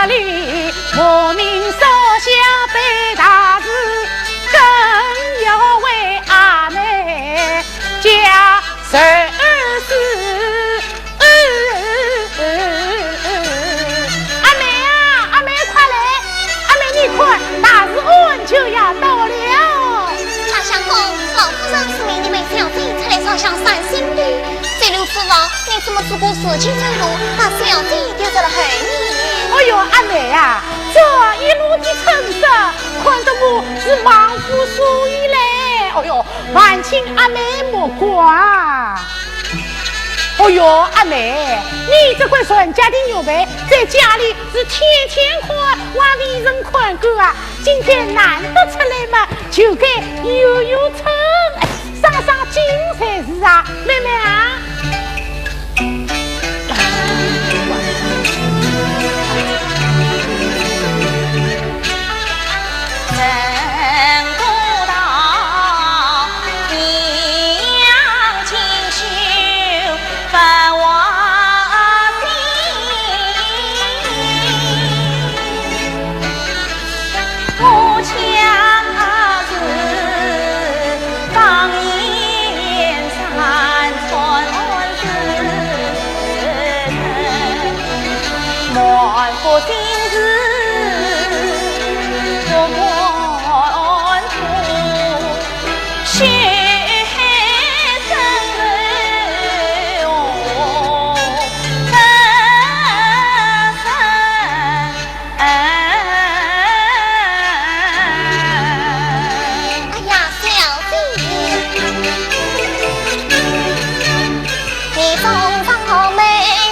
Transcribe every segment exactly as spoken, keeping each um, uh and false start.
里，慕名烧香拜大士，更要为阿妹家受死。阿妹啊，阿妹快来，阿妹你看，大士安全就要到了。大相公，老夫人是命你们小姐出来烧香散心的。 这路之上，你怎么只顾自己走路，把小姐丢在了后面？哎哟，阿妹啊，这一路的跋涉，看得我是忙乎所以嘞。哎哟，还请阿妹莫怪。哎哟，阿妹，你这块传家的玉佩，在家里是天天看，还未曾看过啊。今天难得出来嘛，就该用用称。 上上紧才是啊，妹妹啊。哎呀，小姐，你送上好妹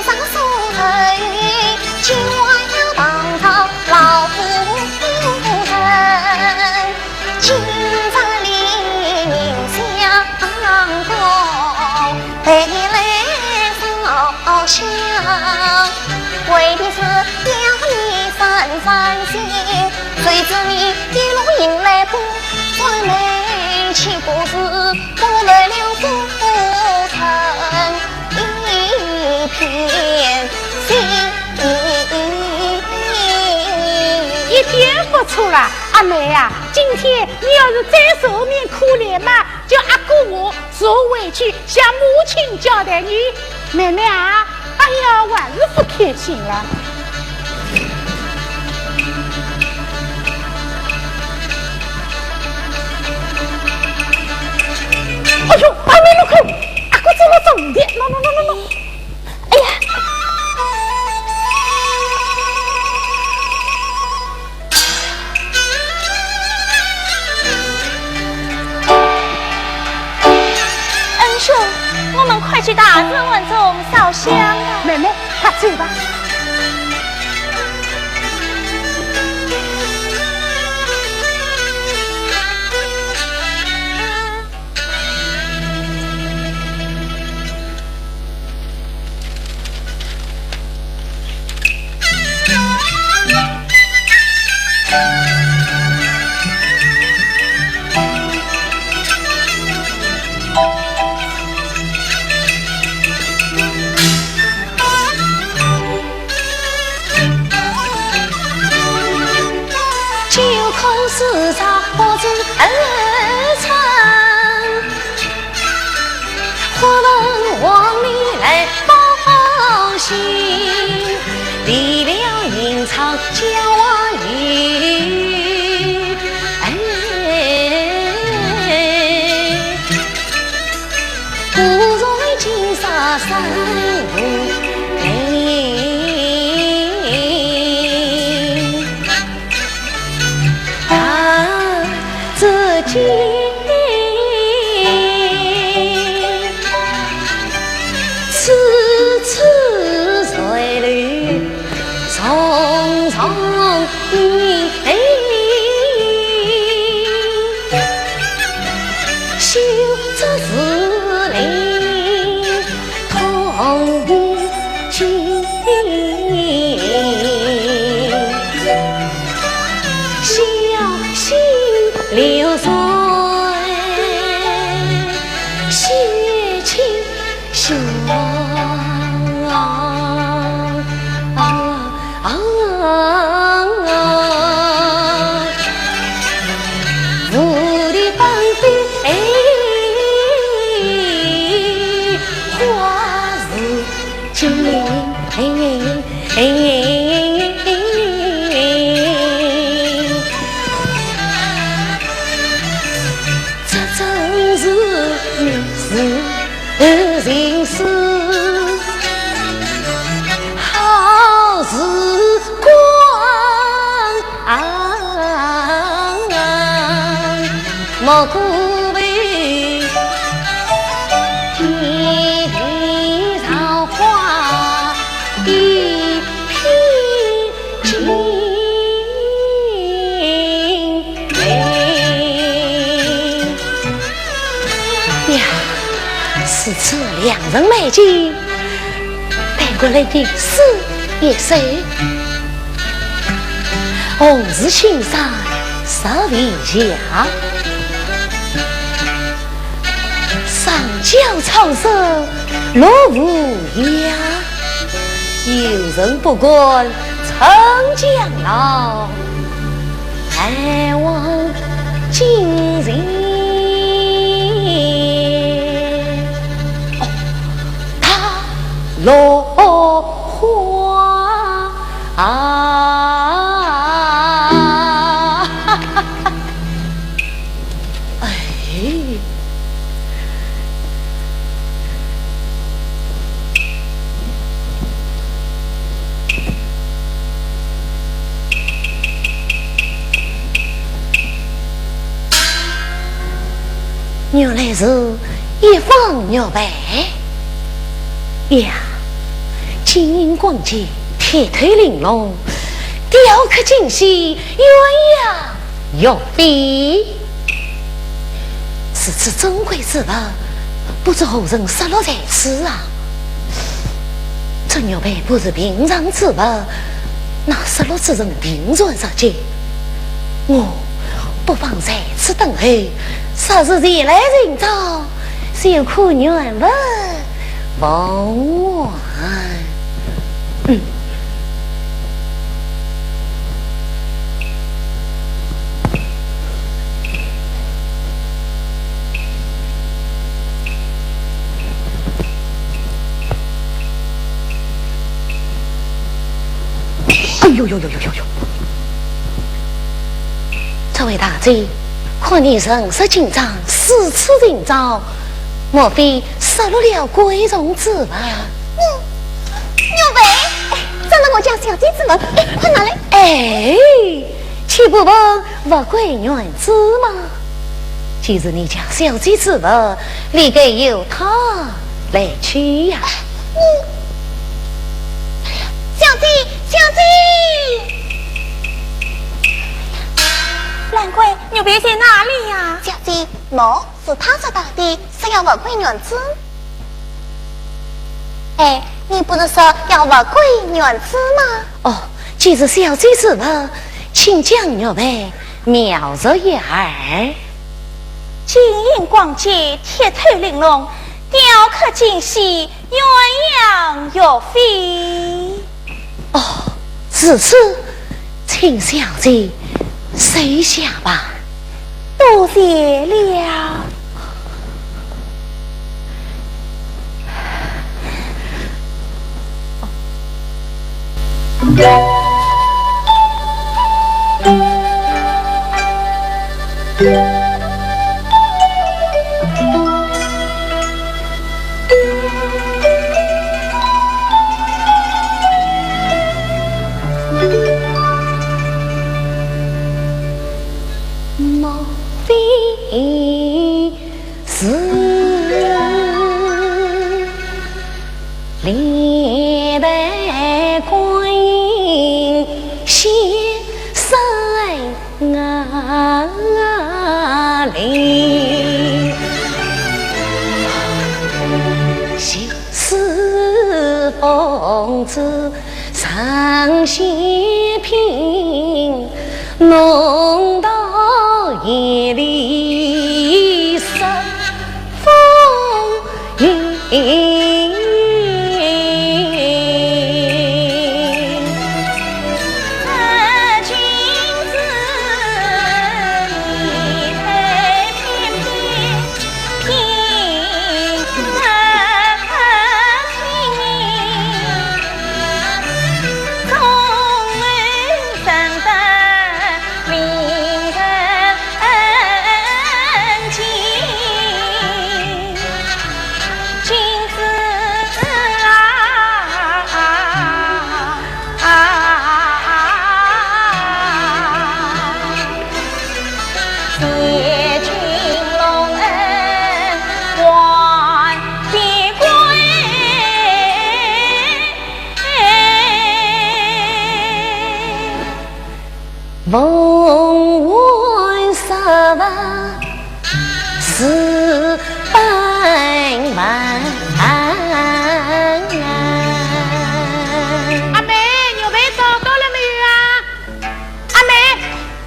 上苏州，今晚要当着老夫人，今朝里面相公陪你来烧香，为的是要你散散心，谁知你一路迎来不转来，岂不是 不来了不成一片心。一点不错啦，阿妹呀，今天你要是再受命苦连嘛，叫阿哥我坐回去向母亲交代你。妹妹啊，哎呀，还是不开心了。 哎哟，阿妹，侬看，阿哥走了，走的，喏喏喏喏喏。哎呀！恩兄，我们快去大士庵中烧香啊！妹妹，快走吧。好时光，莫过问天地造化的天经。 呀，如此良辰美景，待我来吟诗一首。《红树新山十味茶》。 上交草色落无涯，游人不敢称江老，来往今日。哦，他落花。 啊！哎。原来是一方玉佩。 呀，金银光洁，铁头玲珑，雕刻精细，鸳鸯玉飞。如此珍贵之物，不知何人失落在此啊？这玉佩不是平常之物，那失落之人定然着急。我不妨在此等候，啥时前来寻找， 就可原物奉还。嗯。哎呦呦呦呦呦呦！这位大姐，看你神色紧张，四处寻找， 莫非失落了贵重之物？嗯，玉佩，哎，这是我家小姐之物，哎，快拿来。哎，岂不问物贵原主吗？既是你家小姐之物，理该由她来取呀。嗯，小姐，小姐。兰桂，玉佩在哪里呀？小姐，喏，是她拾到的，是要物归原主。 哎，你不是说要物归原主吗？哦，既是小姐之物，请将玉佩描述一二。金银光洁，铁头玲珑，雕刻精细，鸳鸯玉飞。哦，如此，请小姐收下吧。 多谢了。莫非是历代观音仙身啊？灵。 是奉旨上仙品，弄到夜里十分灵。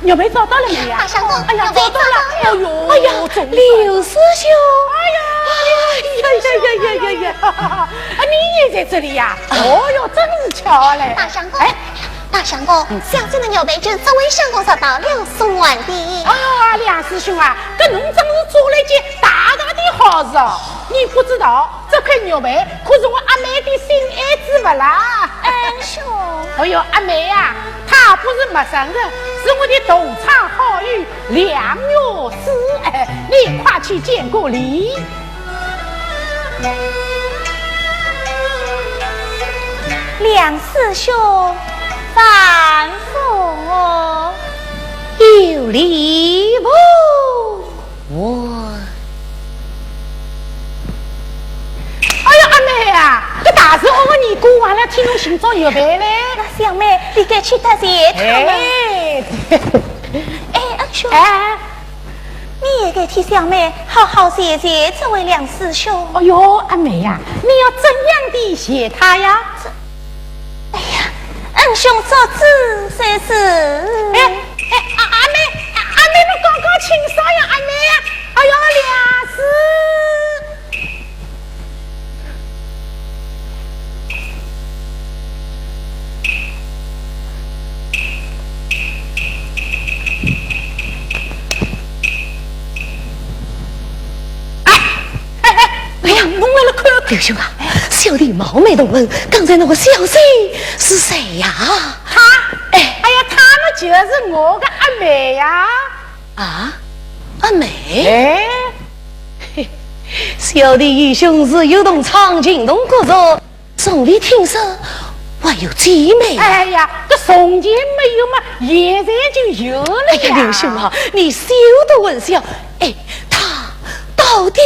玉佩找到了没呀？大相公，哎呀，玉佩找到了。找到了。哎呦，哎呀，总算刘师兄。哎呀，哎呀呀呀呀呀呀！啊，你也在这里呀？哦哟，真是巧嘞。大相公，哎，大相公，嗯。小姐的玉佩就这位相公找到了，送还的。啊，梁师兄啊，搿侬真是做了一件大大的好事哦。你不知道，这块玉佩可是我阿妹的心爱之物啦。哎，兄。哎呦，阿妹呀，她不是陌生人，是我的同窗好友梁玉书。哎，你快去见个礼。梁师兄，万福哦。有礼不？ 我。哎呀，阿妹啊，搿大事我个尼姑还来替侬寻找玉佩嘞。那小妹，你该去搭谢他们。哎，哎，阿兄，哎，你也该替小妹好好谢谢这位梁师兄。哎呦，阿妹呀，你要怎样的谢他呀？这， 哎呀，恩兄做主才是。哎，哎，阿，阿妹，阿，阿妹，侬刚刚请啥呀，阿妹呀？哎呦，梁师。哎，哎，哎，哎呀，侬来了看。刘兄啊，小弟冒昧问问，刚才那个小姐是谁呀？她？哎，哎呀，她嘛就是我个阿妹呀。啊，阿妹？哎。嘿，小弟与兄自幼同窗，情同骨肉，从未听说还有姐妹啊。哎呀，搿从前没有嘛，现在就有了呀。哎呀，刘兄啊，你休得混淆。哎，她到底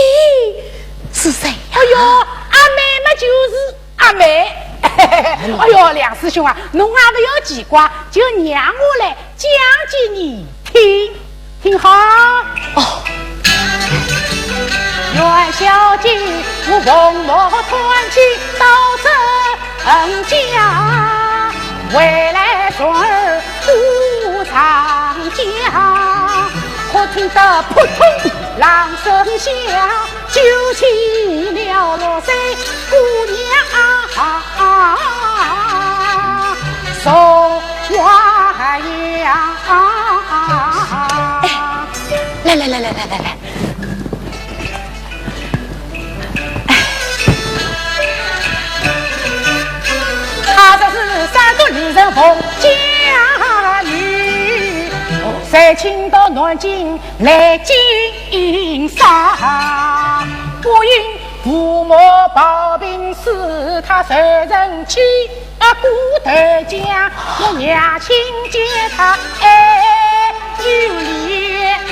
是谁呀？哎呦，阿妹嘛就是 阿妹。哎呦，梁师兄啊，侬也勿要奇怪，就让我来讲给你听，听好。哦。元宵节，我奉母团亲到这家，回来转儿不上家，可听得扑通啷声响， 救起了六岁姑娘送还阳。哎，来来来来来来来。她说是山东女人凤家女，随亲到南京 来经商，不因父母抱病死，她受人欺，啊，孤头僵。我娘亲见她爱又怜，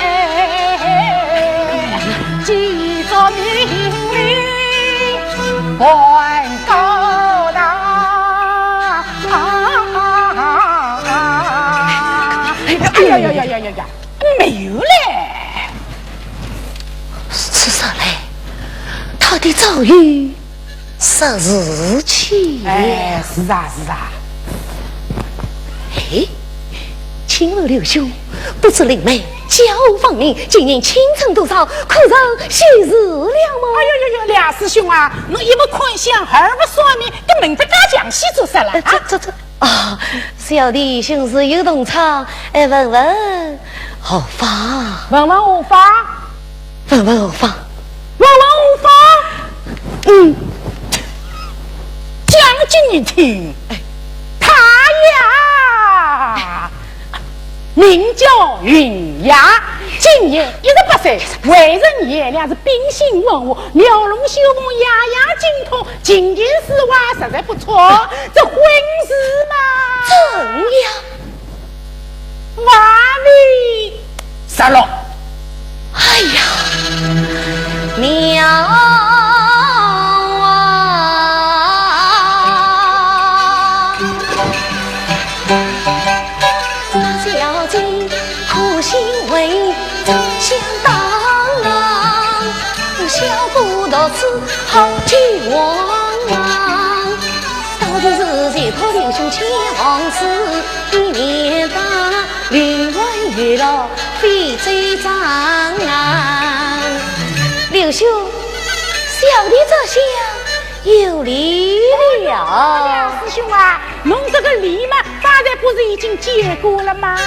几朝命令还高堂。哎呀呀呀呀呀呀！ 没有嘞。说来，他的遭遇实是凄凉。哎，是啊，是啊。哎，请问刘兄，不知令妹叫何芳名，今年青春多少，可曾喜事了么？哎呦呦呦，梁师兄啊，侬一不看相，二不算命，搿问得介详细做啥啦？呃，这，这，这，啊，小弟兄自幼同窗，哎，问问何芳。问问何芳？问问何芳？问问何芳？嗯。讲给你听，哎。她呀，名叫云霞，今年一十八岁，为人贤良，是秉性温和，描龙绣凤样样精通，琴棋书画实在不错，这婚事嘛，怎样？ 还未着落。哎呀，妙啊！小姐苦心为，想当郎，小姑到此好救亡。到底是谁托刘兄前往此地面上，另外刘兄，小弟这厢有礼了。师兄啊，侬这个礼嘛，刚才不是已经见过了吗？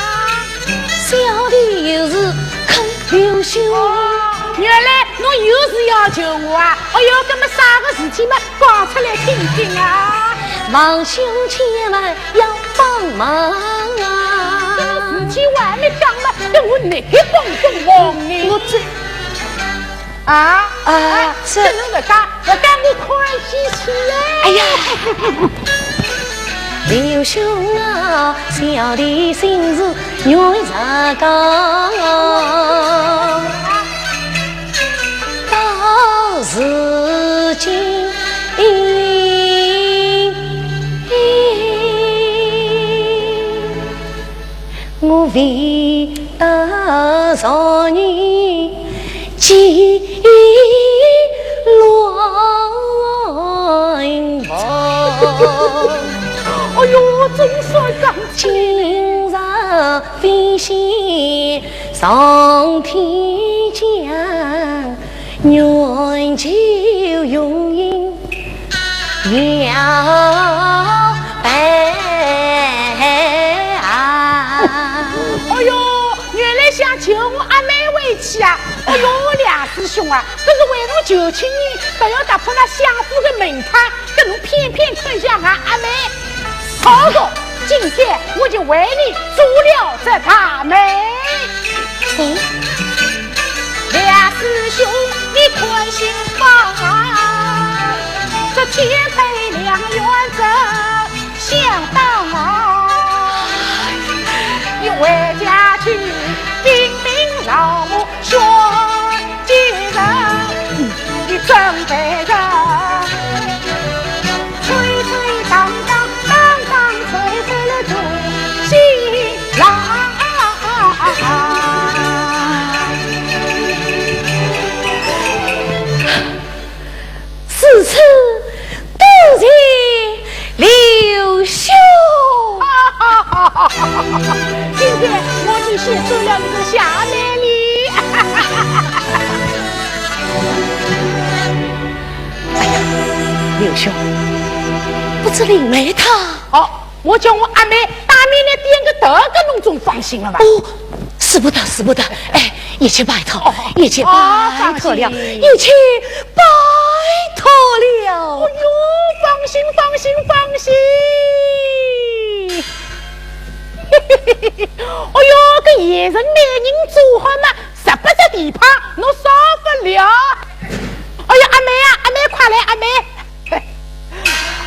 小弟有事叩刘兄。哦，原来侬有事要求我啊？哎哟，搿么啥个事体嘛，讲出来听听啊。望兄千万要帮忙啊。搿个事体我还没讲嘛，搿我哪里帮得忙呢？我这啊？啊，哎，这搿侬勿讲，勿讲我看稀稀嘞。哎呀，刘兄啊，小弟心事愿实讲，到如今，我未 得昨日寄鸾凤。哎哟，总算讲起来。今日飞仙上天降，愿求荣膺 摇摆啊。哎哟，原来想求我阿妹回去啊！哎哟，梁师兄啊，搿是为侬求情呢，倒要踏破那相府的门槛，搿侬偏偏看向俺阿妹。好个，今天我就为你做了这大媒。哦，梁师兄，你宽心吧，这天配良缘真相当好。你回家去禀明老母，说今日你准备着，吹吹打打，打打吹吹了做新郎。 如此多谢刘兄。今天我就先收了你的下来礼。哎呀，刘兄，不知林妹她……哦， 我叫我阿妹当面来点个头，搿侬总放心了吧？哦，使不得，使不得。哎，一切拜托，哦，一切拜托了，哦，放心。一切拜托了。哎哟，放心，放心，放心。哎哟，搿现成媒人做好嘛，十八只蹄髈，侬少勿了。哎呀，阿妹啊，阿妹，快来，阿妹。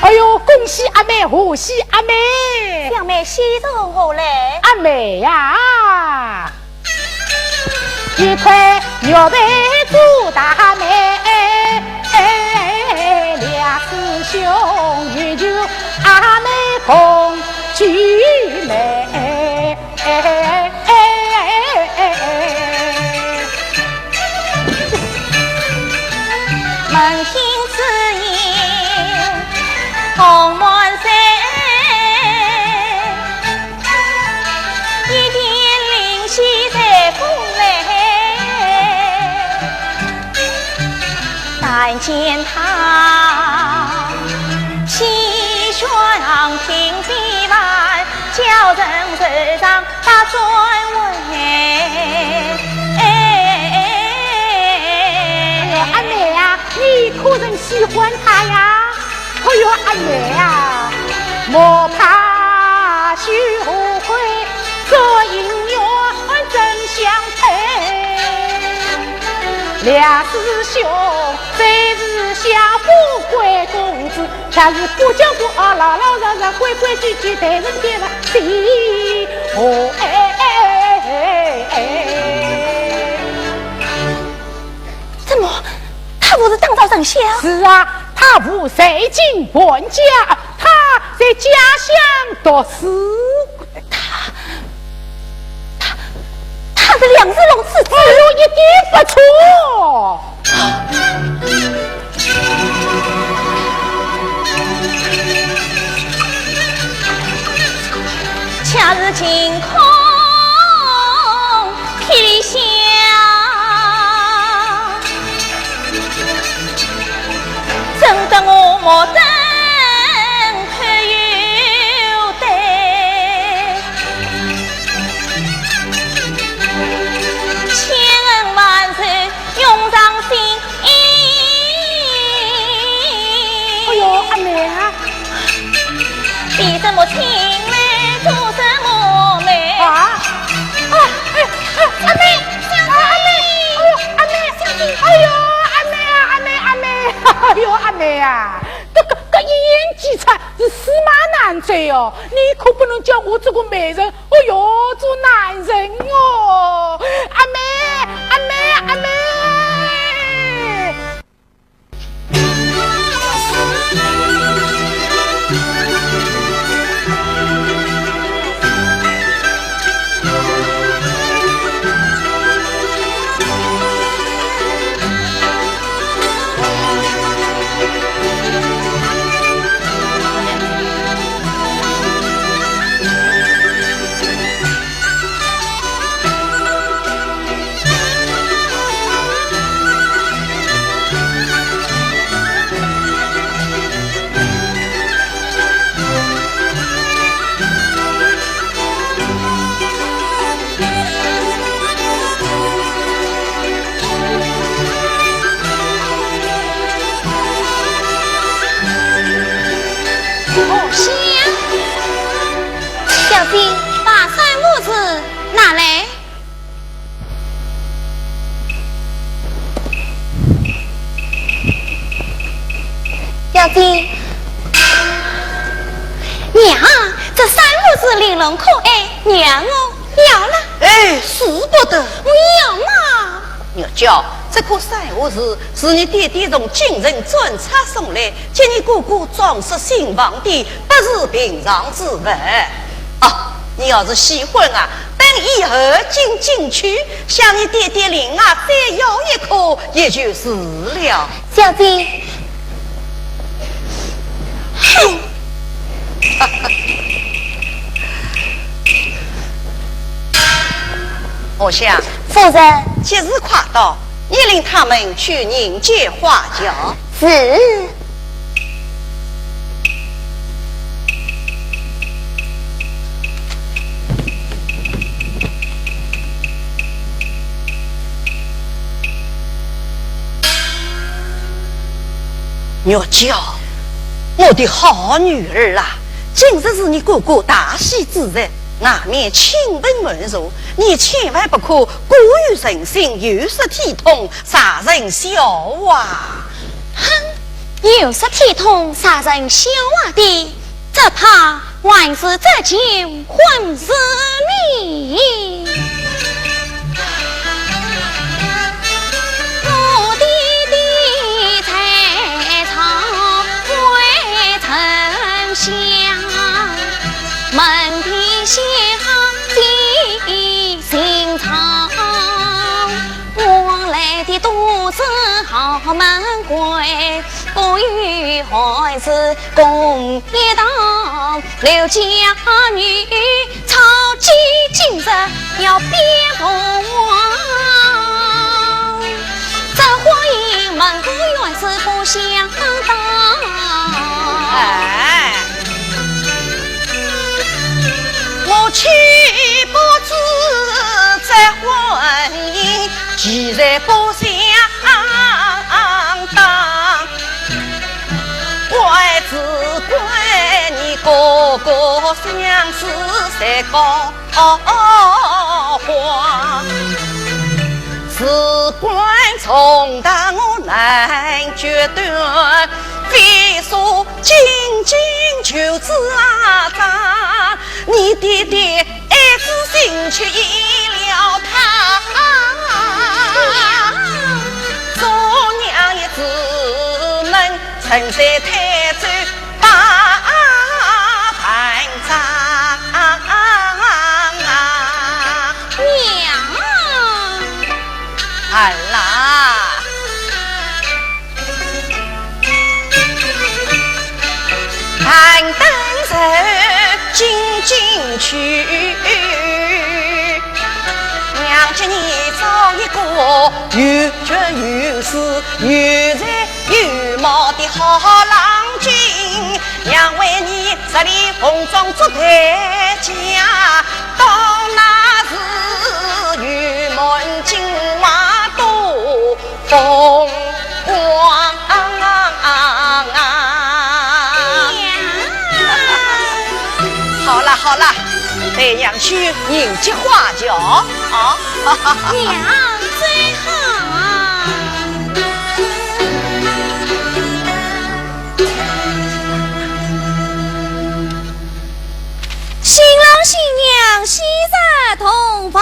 哎哟，恭喜阿妹，贺喜阿妹！小妹喜从何来？阿妹呀，一块玉佩做大媒，两师兄欲求阿妹共举媒。 扪心自问红满山，一点灵犀在风来。 但见他披香披帆，轿乘舟上踏转回。哎呦，阿妹呀，你可曾喜欢他呀？哎呦，阿妹呀，莫怕羞愧，做姻缘真相配。梁师兄，虽是相府贵公子，却是不教不啊，老老实实，规规矩矩，待人接物，是哦，哎哎哎哎哎。怎么，他不是当朝丞相？是啊，他父在京搬家，他在家乡读书。 他，他，他是梁世龙之子。哎呦，一点不错。恰是晴空我等可有对，千恩万寿永长新。哎呦，阿妹啊！比什么青梅做什么媒？啊？啊，哎，哎，阿妹，啊，阿妹，哎呦，阿妹，小姐，哎呦，阿妹啊，阿妹，阿妹，哎呦，阿妹啊！ 搿个，搿一言既出，是驷马难追哦。你可不能叫我这个媒人，哦哟，做男人哦。阿妹，阿妹，阿妹。 哦，是呀。小姐，把珊瑚枝拿来。 小姐。娘，这珊瑚枝玲珑可爱，娘我要了。哎，使不得。我要嘛。玉娇，这棵珊瑚树是你爹爹从京城专差送来，给你哥哥装饰新房的，不是平常之物。啊，你要是喜欢啊， 等以后进京去，向你爹爹林外再要一棵，也就是了。小姐。哼！荷香。夫人。吉时快到，你领他们去迎接花轿。是。 玉娇，我的好女儿啊，今日是你哥哥大喜之日，外面亲朋满座，你千万不可过于任性，有失体统，惹人笑话。哼，有失体统，惹人笑话的，只怕 还是这间婚事呢。我爹爹在朝未曾下，门庭下的新朝，我来的都是豪门贵，不与孩子共一堂。 刘家女，草菅今日要变凤凰，这婚姻门户原是不相当。哎，我岂不知这婚姻既然不相当， 怪只怪你哥哥相思在膏肓，事关重大我难决断，非说今进就自打仗，你爹爹 爱子心切意料他，做娘也只能承受太子把办账。娘。儿啊。 但等受进京去，娘给你找一个有权有势、有才有貌的好郎好了好了，陪娘去迎接花轿啊！娘最好。新郎新娘喜事同报。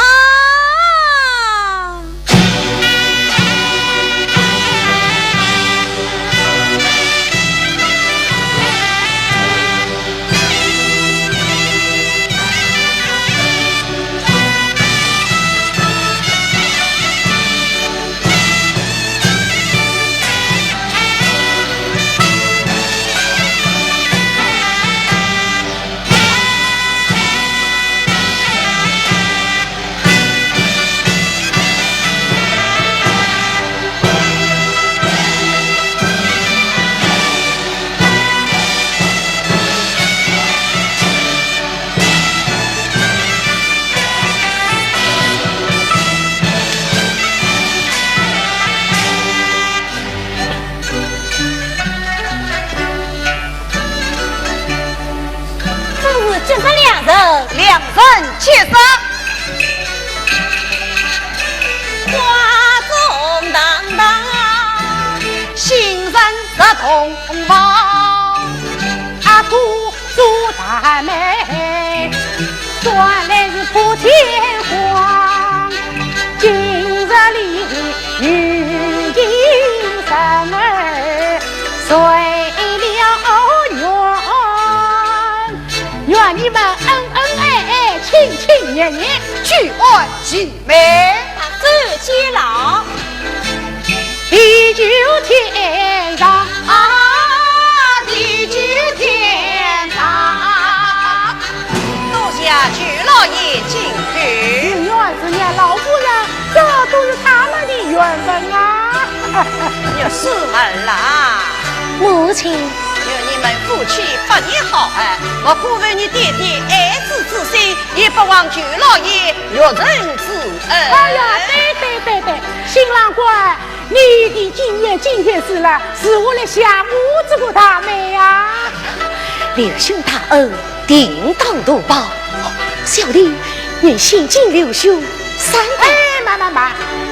真是吉日良辰。良辰吉日。花重堂堂，新人入洞房。阿哥做大媒，转来是破天荒。今日里有情人儿，随了缘。 愿你们恩恩爱爱，亲亲热热，举案齐眉。啊，走起了。地久天长啊，地久天长。多谢舅老爷金口。情愿是俺老夫人，这都是他们的缘分啊。你是儿啦。母亲。 愿你们夫妻百年好合，莫辜负你爹爹爱子之心，也不枉舅老爷育人之恩。哎呀，对对对对，新郎官，你的金言金言是了，是我来想我这个大妹呀。刘兄大恩，定当图报。小弟愿先敬刘兄三杯。哎，慢慢慢，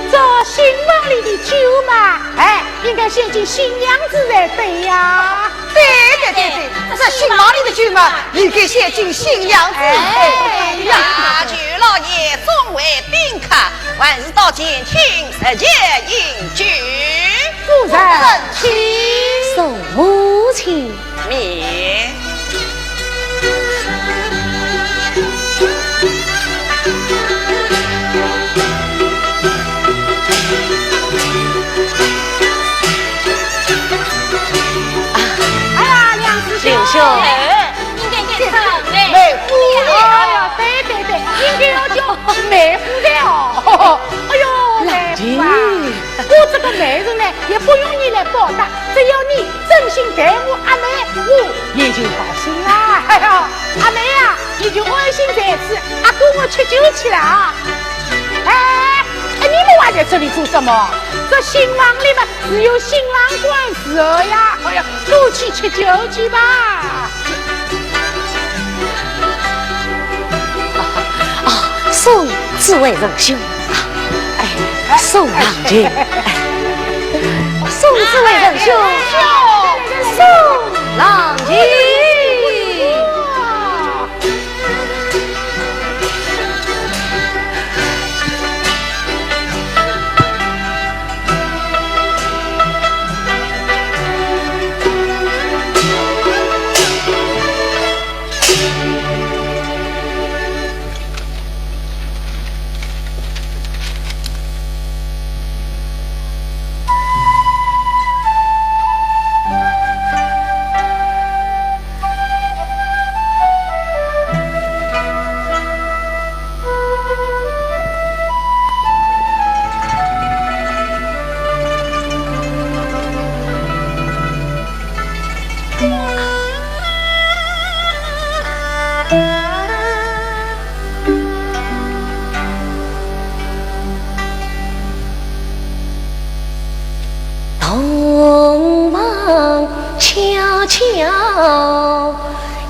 这新房里的酒嘛，哎，应该先敬新娘子才对呀。 对对对对，这新房里的酒嘛，应该先敬新娘子。哎呀，舅老爷众位宾客，还是到前厅直接饮酒。夫人请。送母亲。免。 哎呀，梁师兄。刘兄。哎，应该叫梅夫人。哎呀，对对对，应该要叫梅夫人哦。哎呦，梅夫啊，我这个媒人呢，也不用你来报答，只要你 真心待我阿妹，我也就高兴啦。哎呀，阿妹啊，你就安心在此，阿哥我吃酒去了啊。哎，哎，你们还在这里做什么？这新房里嘛，只有新郎官伺候呀。哎呀，都去吃酒去吧。啊，送这位仁兄。 哎，送郎君，哎，送这位仁兄，送郎君。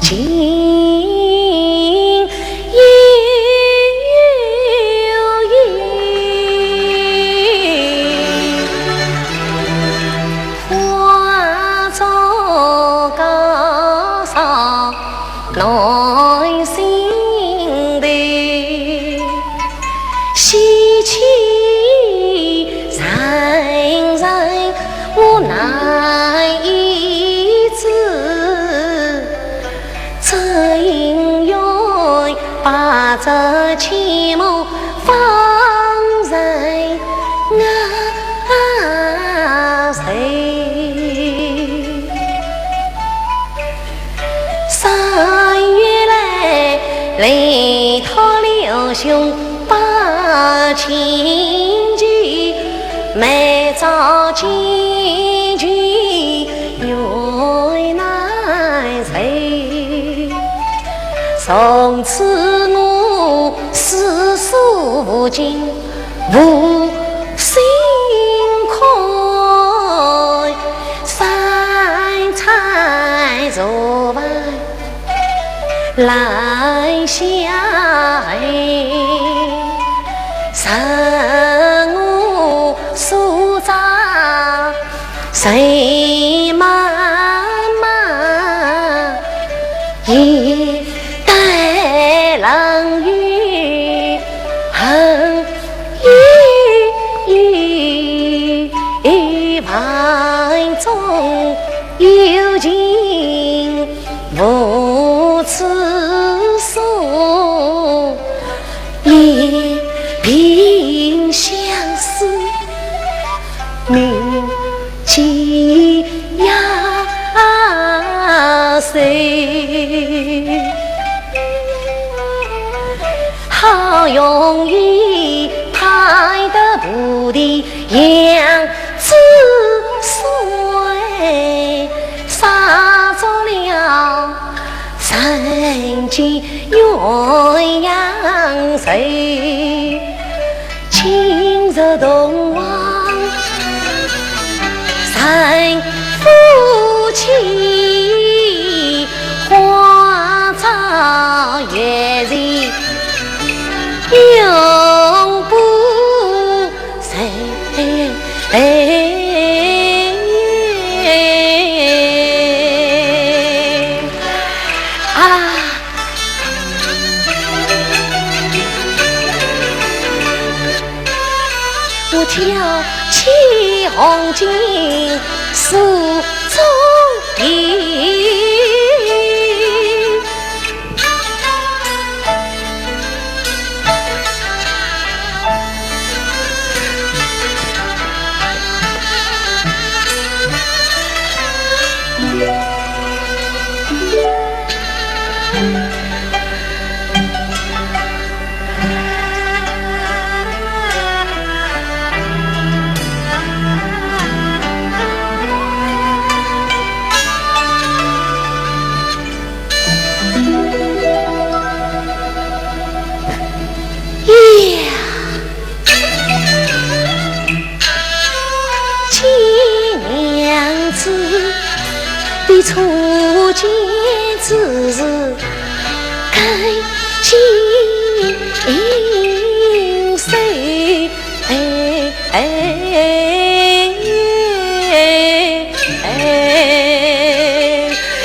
情有意，化作高烧 暖心头，喜气人人我难以止，只因缘把这痴梦放在我手。 三月来，来托刘兄把亲求，每朝亲求缘难酬。从此我世所无情， 无心看三餐茶饭来相陪，任我所找 谁妈妈也带冷雨，恨雨雨万种有情无处诉，一并相思。 你寄呀谁？好容易盼得菩提杨子水，洒作了人间鸳鸯愁。 今日同往三夫妻，花朝月夕永不散。啊！ 我挑起红巾诉衷意。呀！ 见娘子的初见之时，更见色。哎，哎，哎，哎，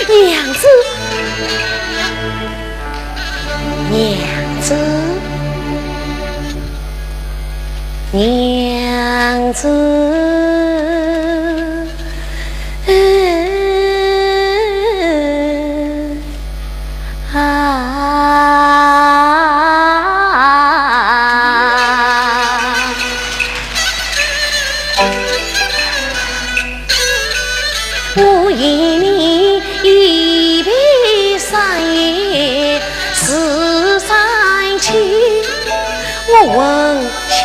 娘子，娘子。 娘子啊，我因你一别三夜思三秋， 我魂牵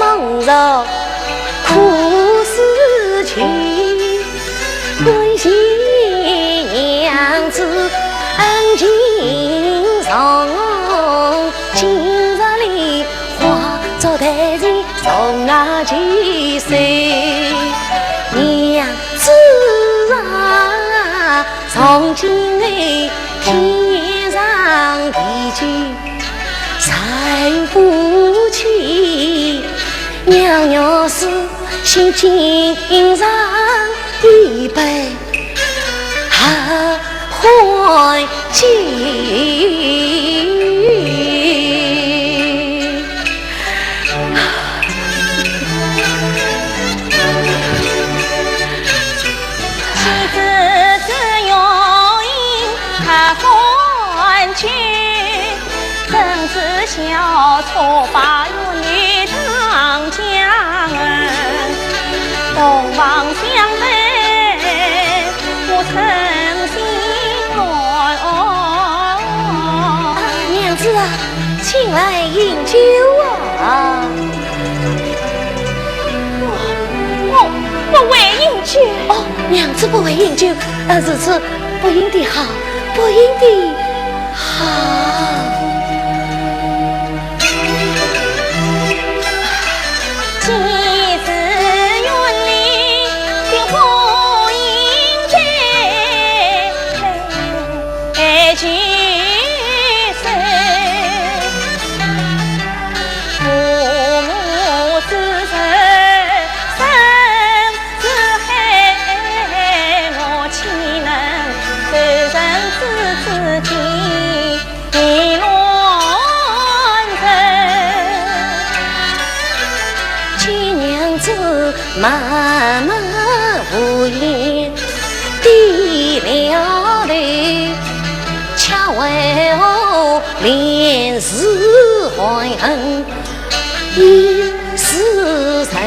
梦绕苦思情，感谢娘子恩情重，今日梨花作对镜重啊几岁。娘子啊，从今后天长地久，三夫妻，娘娘是心经上一拜，合欢喜。 啊，娘子啊，请来饮酒啊。我，我不会饮酒。哦，娘子不会饮酒，呃，如此不饮的好，不饮的好。 见娘子慢慢无言地了泪，恰为何怜时怀恨一时愁。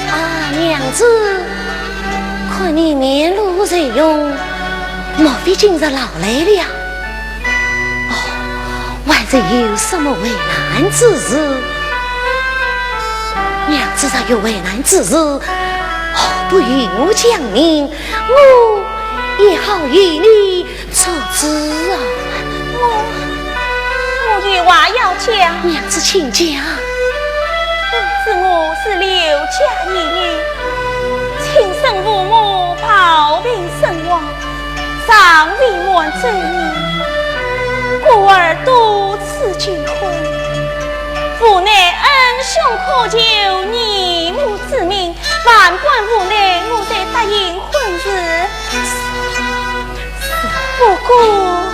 啊，娘子，看你面露愁容，莫非今日劳累了？哦，还是有什么为难之事？娘子若有为难之事，何不与我讲明，我也好与你 做主啊。我，我有话要讲。娘子请讲。你知我是刘家一女，亲生父母暴病身亡，尚未满周年，故而多次求婚，无奈恩兄苦求义母之命，万般无奈，我才答应婚事。 不过，啊，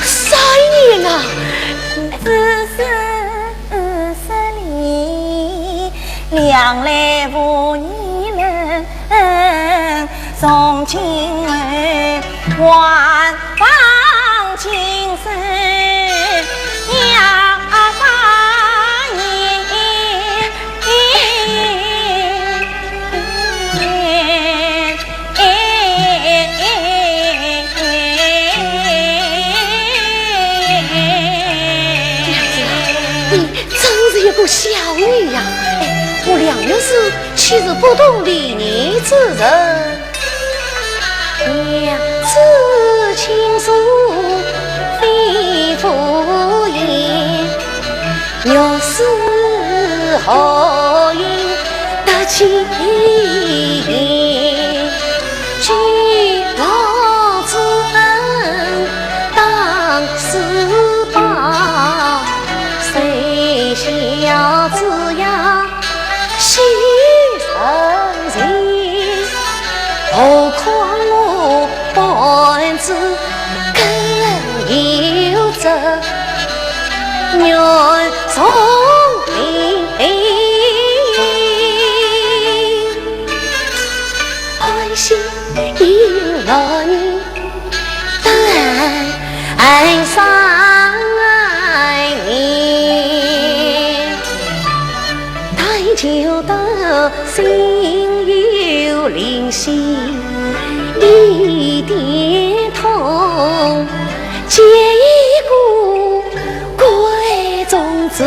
三年啊！杨玉环岂是不懂礼仪之人？娘子轻诉非敷衍，玉环何以得其言？ 举老之恩当思报，谁晓子夜喜成情，何况我半子更有责，愿从命。 欢喜迎来你，但爱上爱你，待酒得心有灵犀一点通，借一个闺中之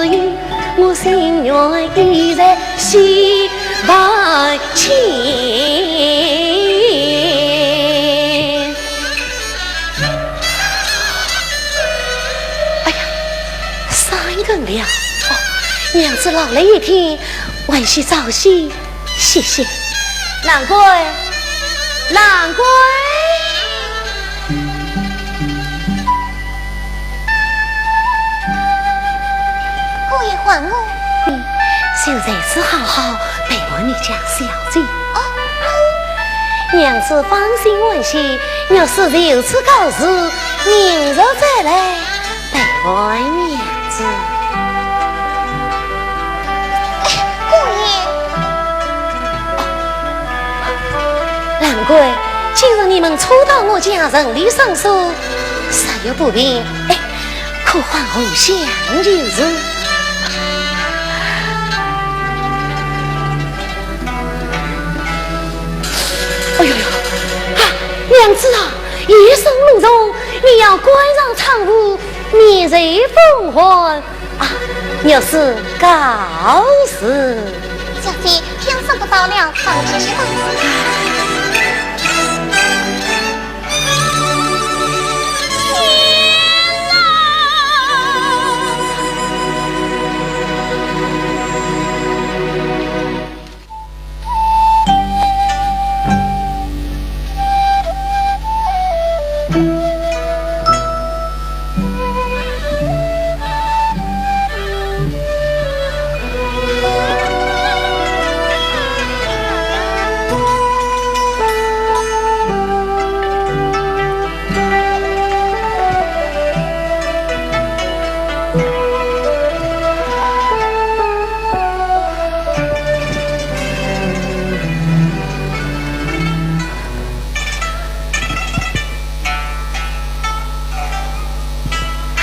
意，我心愿已在 心万千。哎呀，三更了。哦，娘子老来一天，还需早些歇息。兰桂，兰桂。 姑爷唤我。你就在此好好陪伴你家小姐。哦。娘子放心安歇，若是有此告辞，明日再来陪伴娘子。哎，姑爷。兰桂，今日你们初到我家，城里生疏， 稍有不便，哎，可唤荷香就是。哎呦呦，啊，娘子啊，夜深梦中，你要关上窗户，免受风寒。 啊，玉环告辞。小姐，天色不早了，早些歇吧。唉，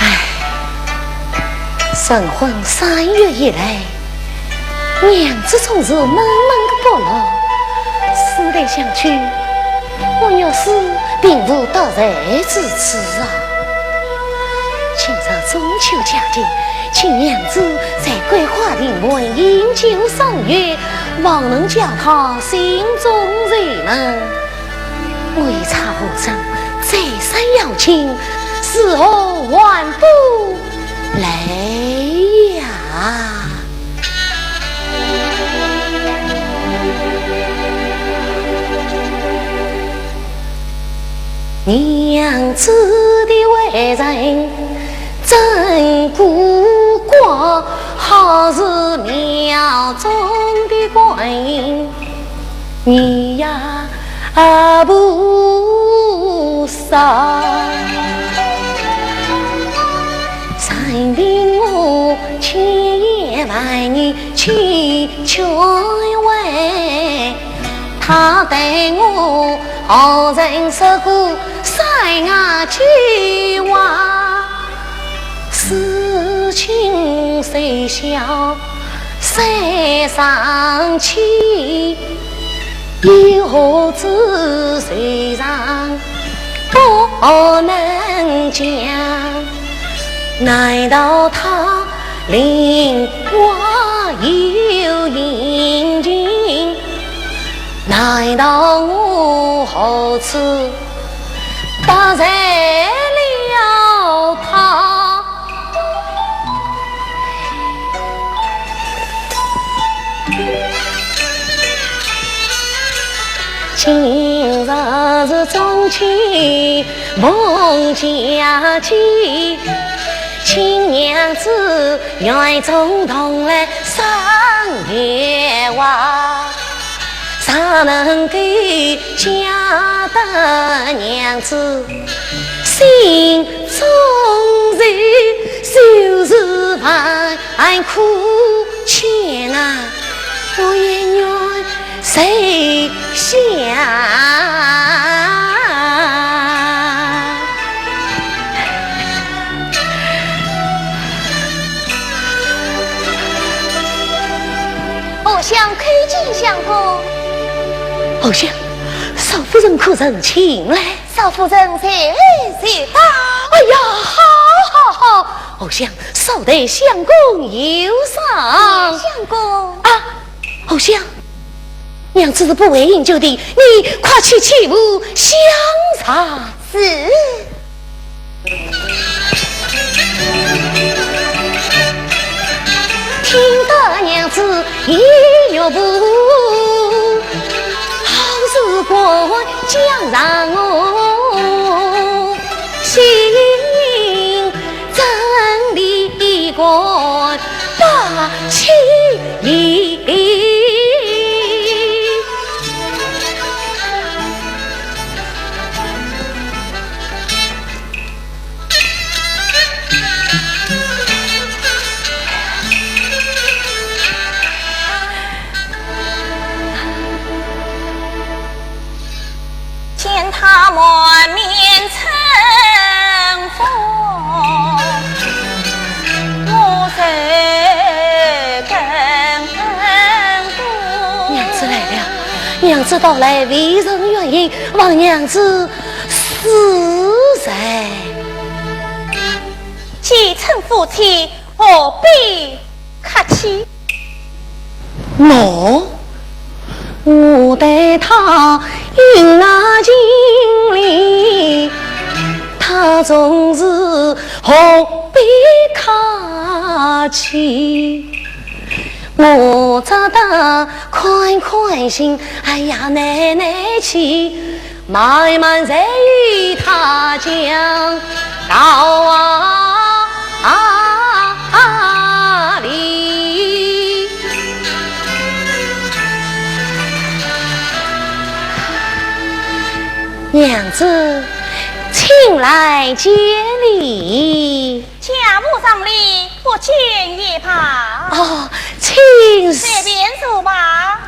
成婚三月以来，娘子总是闷闷个不乐，思来想去， 我玉环并无得罪之处啊。今日中秋佳节，请娘子在桂花亭门饮酒赏月，望能叫她心中柔软。我一塌糊涂，再三邀请，如何还不来呀？ 娘子的为人真古怪，好似庙中的观音，你呀菩萨。任凭我千言万语 去劝慰，她对我何曾说过三言几话？事情虽小三伤气，又何止愁肠不能讲？难道她令我有平静，难道我何处得罪了她？今日是中秋，逢佳节，请娘子 愿中同来赏月华，若能够嫁得娘子心中人，就是万苦千难，我也愿 谁想？荷香叩见相公。荷香，少夫人可曾请来？少夫人在，在到。哎呀，好，好，好！荷香，少待相公有赏。相公。啊，荷香， 娘子是不会饮酒的，你快去替我相茶。是。听得娘子一语不，好似过江上我心 真的官八千里。见她满面春风，我心更动。娘子来了，娘子到来，未曾远迎，望娘子恕罪。既称夫妻，何必 客气。喏，我待她应那情理，她总是何必客气？我只得宽宽心，哎呀，耐耐气。 慢慢随他讲道理。娘子，请来见礼。 家父上礼，不见也罢。哦，请。随便坐吧。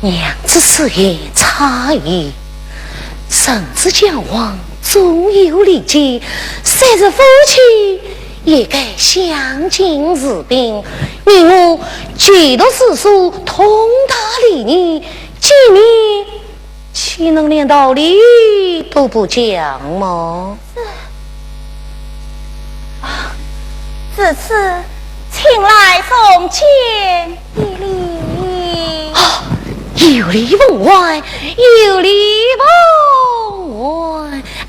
娘子此言差矣，人之交往总有礼节，虽是夫妻， 也该相敬如宾。你我既读诗书，通达礼仪，见面岂能连道理都不讲吗？是。啊，如此，请来重见一礼。啊，有礼奉还，有礼奉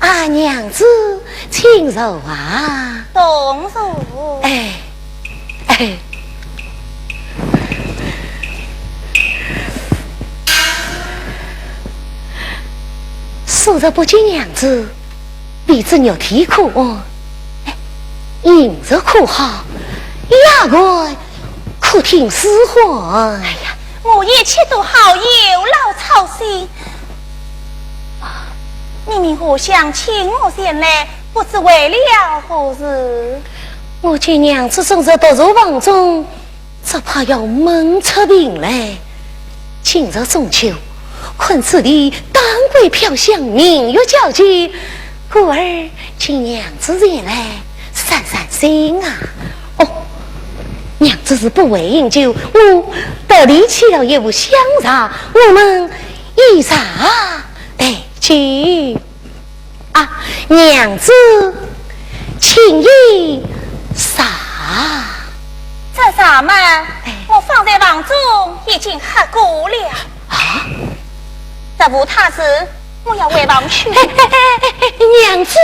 还。啊，娘子， 请坐啊。同坐。哎，哎。数日不见娘子，未知玉体可安？哎，饮食可好？丫鬟 可听使唤。哎呀，我一切都好，有劳操心。啊，你命荷香请我前来，不知为了何事？我见娘子总是独坐房中，只怕要闷出病来。今日中秋， 困此地当归飘香，明月皎洁，故而请娘子前来散散心啊。哦，娘子是不会饮酒，我特地沏了一壶香茶，我们以茶代酒。啊，娘子，请饮茶。这茶嘛，我放在房中已经喝过了。啊？这壶太子，我要回房去。哎，哎，哎，哎，娘子，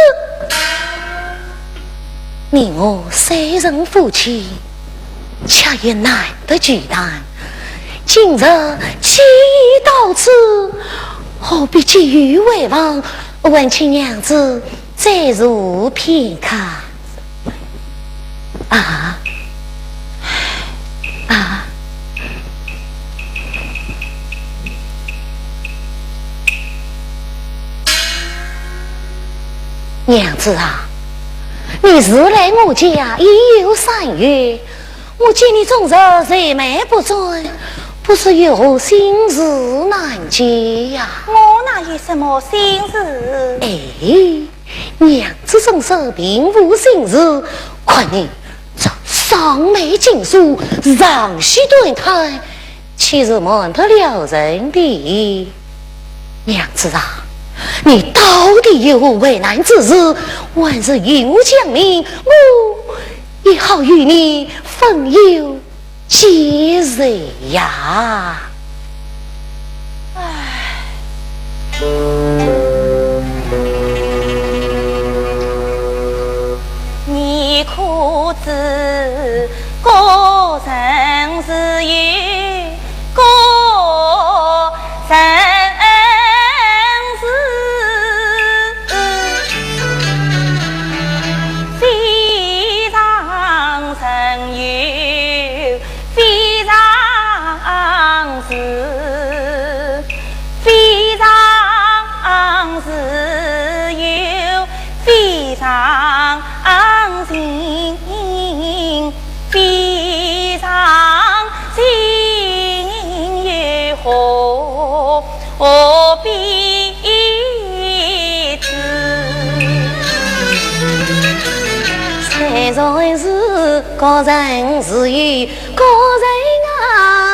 你我虽然夫妻，却也难得聚谈。今日既已到此，何必急于回房？还请娘子再坐片刻。 啊，啊。娘子啊，你自来我家已有三月，我见你终日愁眉不展，不知有何心事难解呀？我哪有什么心事？哎， 娘子总说并无心事，看你这双眉紧锁，长吁短叹，岂是瞒得了人的？娘子啊，你到底有何为难之事？还是与我讲明，我也好与你分忧 解愁呀。唉。你可知古人自有古人 非常人有非常事，非常事有非常情，非常情又何 何必知？虽然是古人自有古人雅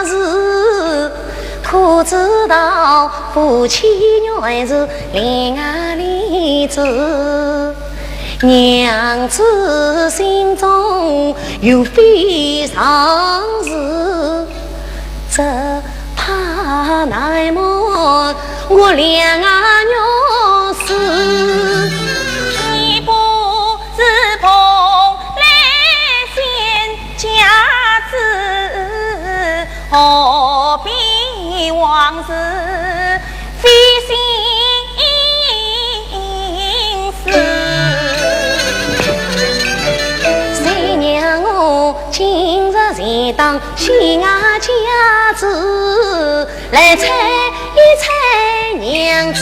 事，可知道夫妻原是恋爱里子。 娘子心中有非常事，只怕难瞒我两月事。你不是蓬莱仙家子，何必往事 费心思。谁让我今日前当西衙家主，来猜一猜娘子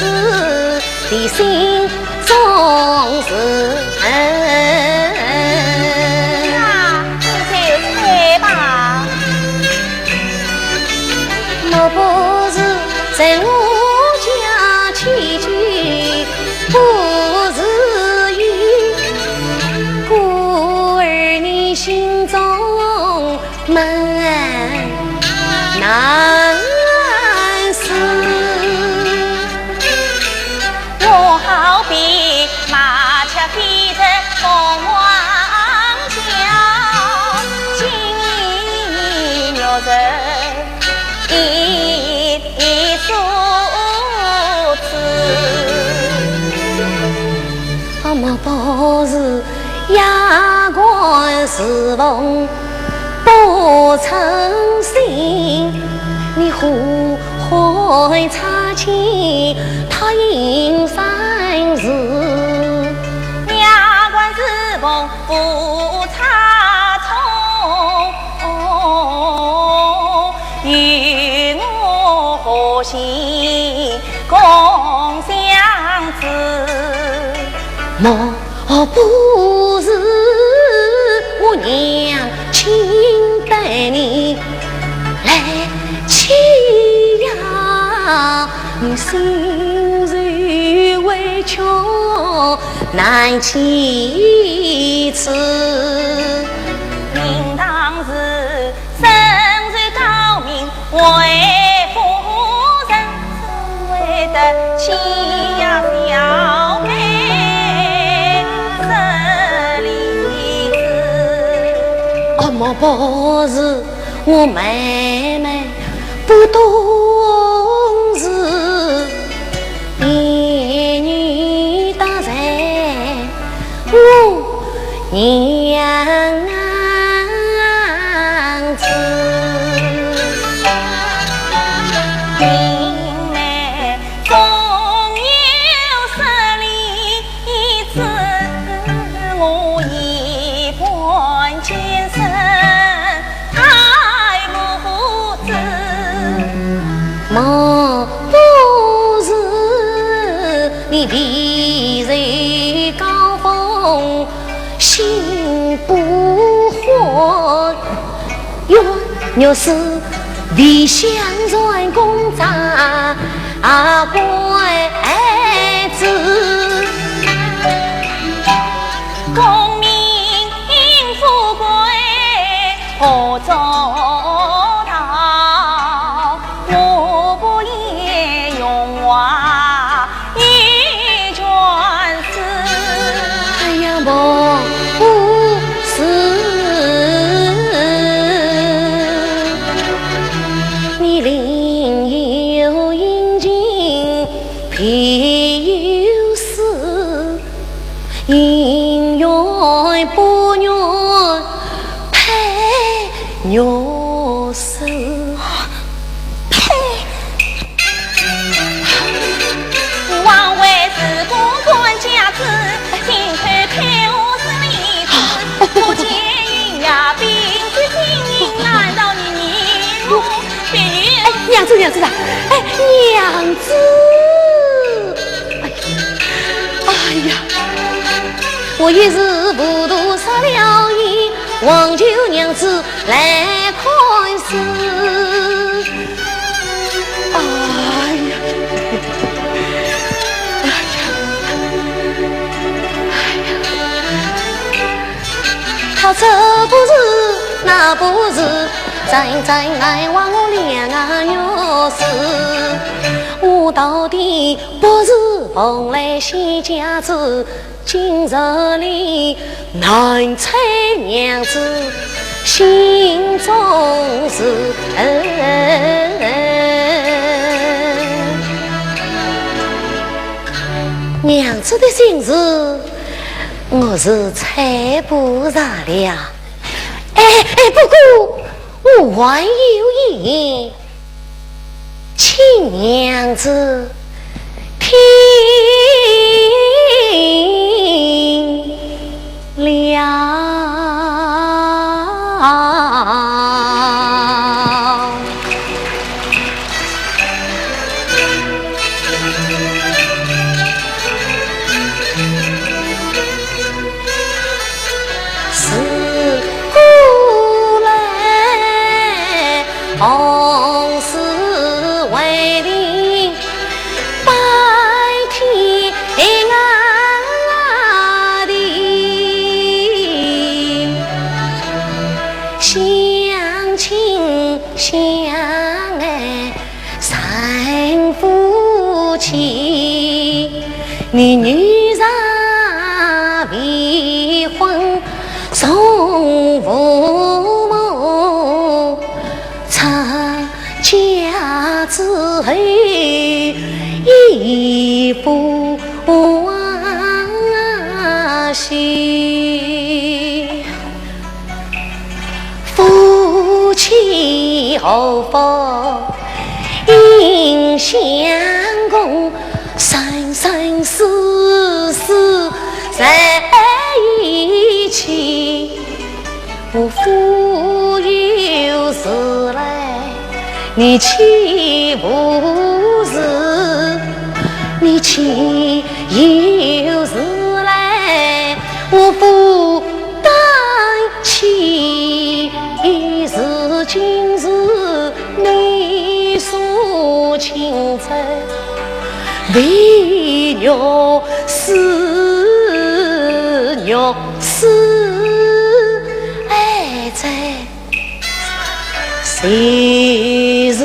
的心中事。啊，你就猜吧。 莫不是在我家起居不如意，故而你心中闷难思。我好比麻雀飞入凤凰巢，金玉入 一一所之。莫不是夜观时逢不称心，你呼唤差遣，他应三时。夜观时逢 不差错，与我何心共相知？莫不是我娘亲待你来欺压，心事委屈 难启齿。明当时啊，莫不是我妹妹不懂事，一语打在我娘子。莫不是你避雷高峰，心不欢。 若，若是未相传公差啊官子，功名富贵何足道？我不言荣华 你全是。哎呀，莫不是，你另有隐情别有事，姻缘不愿配肉身。呸！ 哎，娘子，娘子啊，哎，娘子。哎呀，哎呀，我一时糊涂失了仪，望求娘子 来看书。哎呀，哎呀，哎呀，他这不是那不是，真正难忘我两月事。我到底不是蓬莱仙家子， 今日里难猜娘子心中事。娘子的心事，我是猜不着了。哎，哎，不过我还有一言， 请娘子听了。是故来 红事为定，拜天下定，相亲相爱成夫妻。 你女若未婚从父母，出嫁之后亦不欢喜。 夫妻何福应相共，生生世世在一起。我腹有事来，你岂不知？你岂有事来，我腹 担妻。如今是你所请者，唯有死，若死爱在，谁是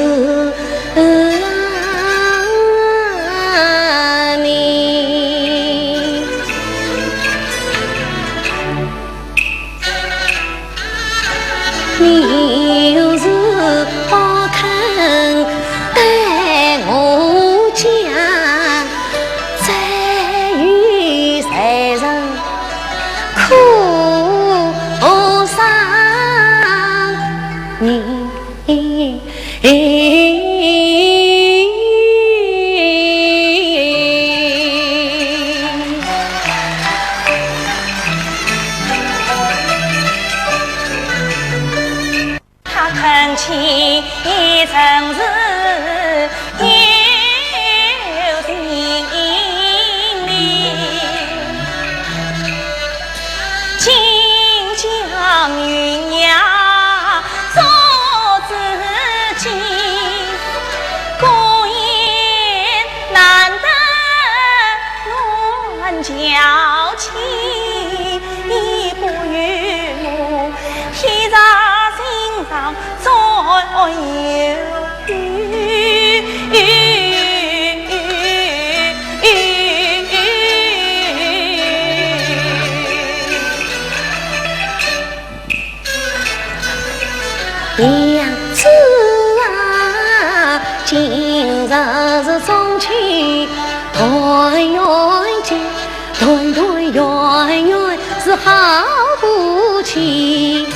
好不起。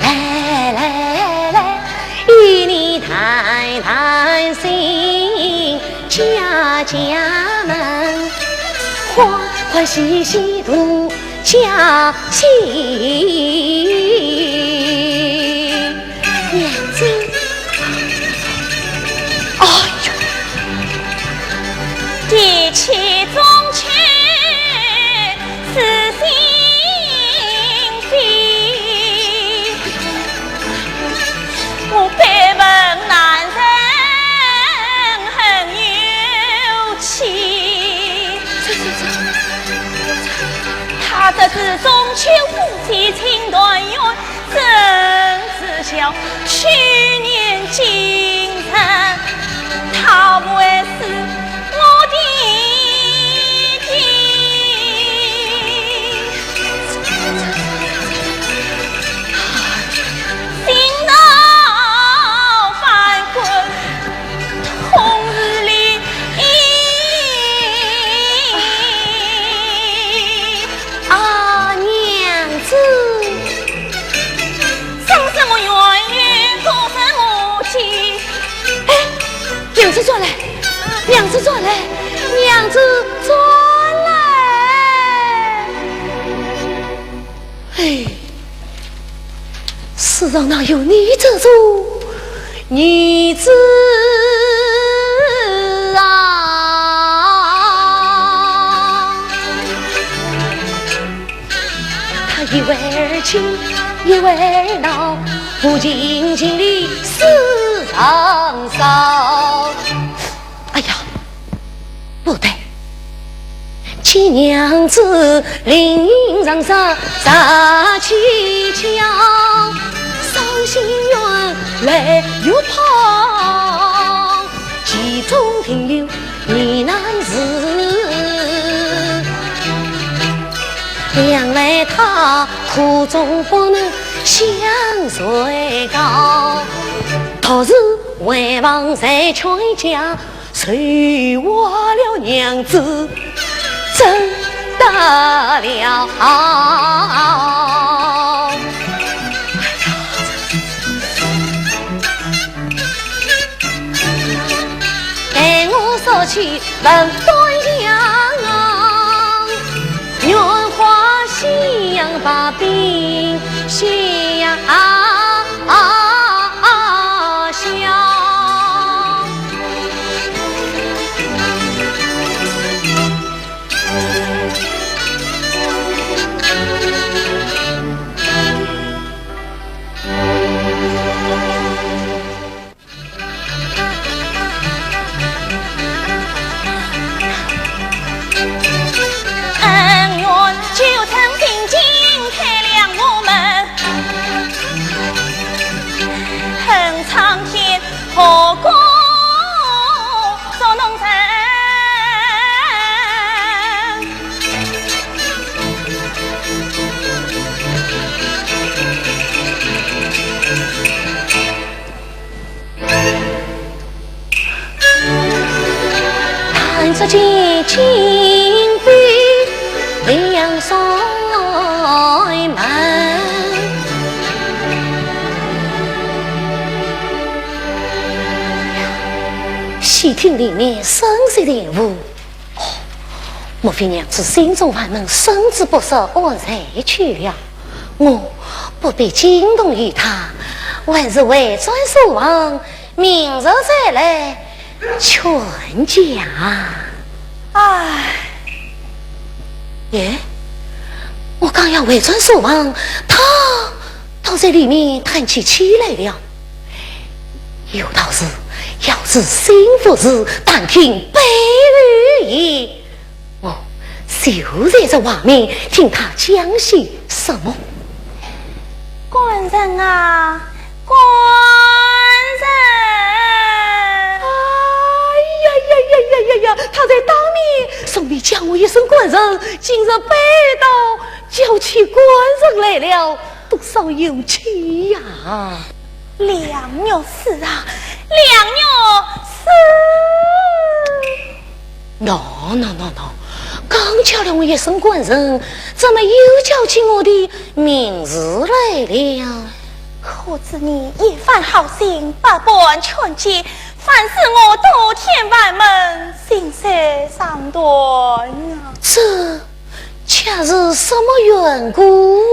来来来，与你谈谈心，家家门，欢欢喜喜度佳期。娘子，哎呦，提起中秋 是心悲。我百闻难成恨有期。他这是中秋夫妻情团圆，真是笑去年今日，他还是 我的爹。心头翻滚，痛如离异。啊，娘子！ 生死我愿与共生无期。哎，娘子转来，娘子转来，娘子转来。哎，世上哪有你这种女子啊？ 他一会儿亲，一会儿闹，不近情理事上少。哎呀，不对，见娘子，灵隐常常煞蹊跷，伤心冤来又怕，其中定有 疑难事，想来他苦衷不能向谁告，独自回房再劝解，谁话了娘子怎得了？ 待我说起问端详，愿化夕阳把冰雪消。恩怨旧曾平静，开了我们恨苍天，何苦捉弄人？ 弹指间，金杯两扇门。细听里面声色俱无，哦，莫非娘子心中烦闷，身子不适，安睡去了？我不必惊动于她，还是回转书房， 明日再来劝解。唉。耶，我刚要回转书房，她倒在里面叹起气来了。有道是，要知心腹事，但听背后言。 哦，就在这外面听她讲些什么。官人啊，官人！哎呀呀呀呀呀呀！她在当面上面叫我一声官人，竟然背后叫起官人来了，多少有趣呀！梁玉书啊，梁玉书！喏，喏，喏，喏，刚叫了我一声官人，怎么又叫起我的名字来了？可知你一番好心，百般劝解，反使我倒添烦闷，心事上断啊。这 却是什么缘故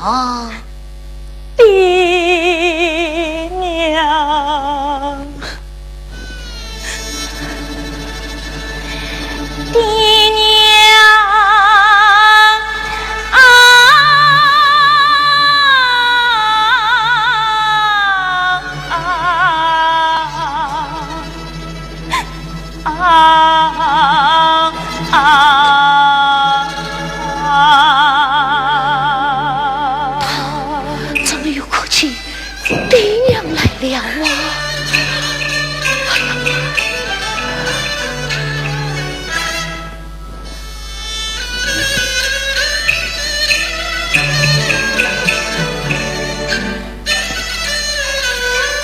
啊？爹娘，爹娘啊！ 啊，啊，啊，啊。怎么又哭起爹娘来了啊？哎呀！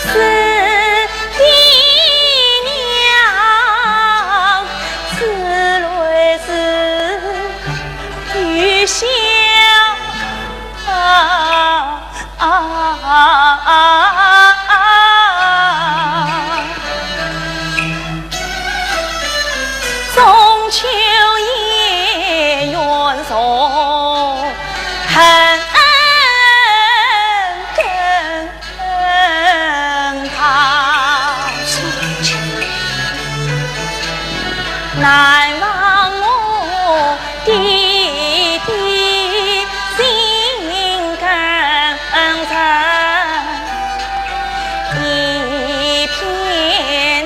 是爹娘，此来是有孝啊。 中秋夜愿重恨更大。难忘我爹爹心更深。 一片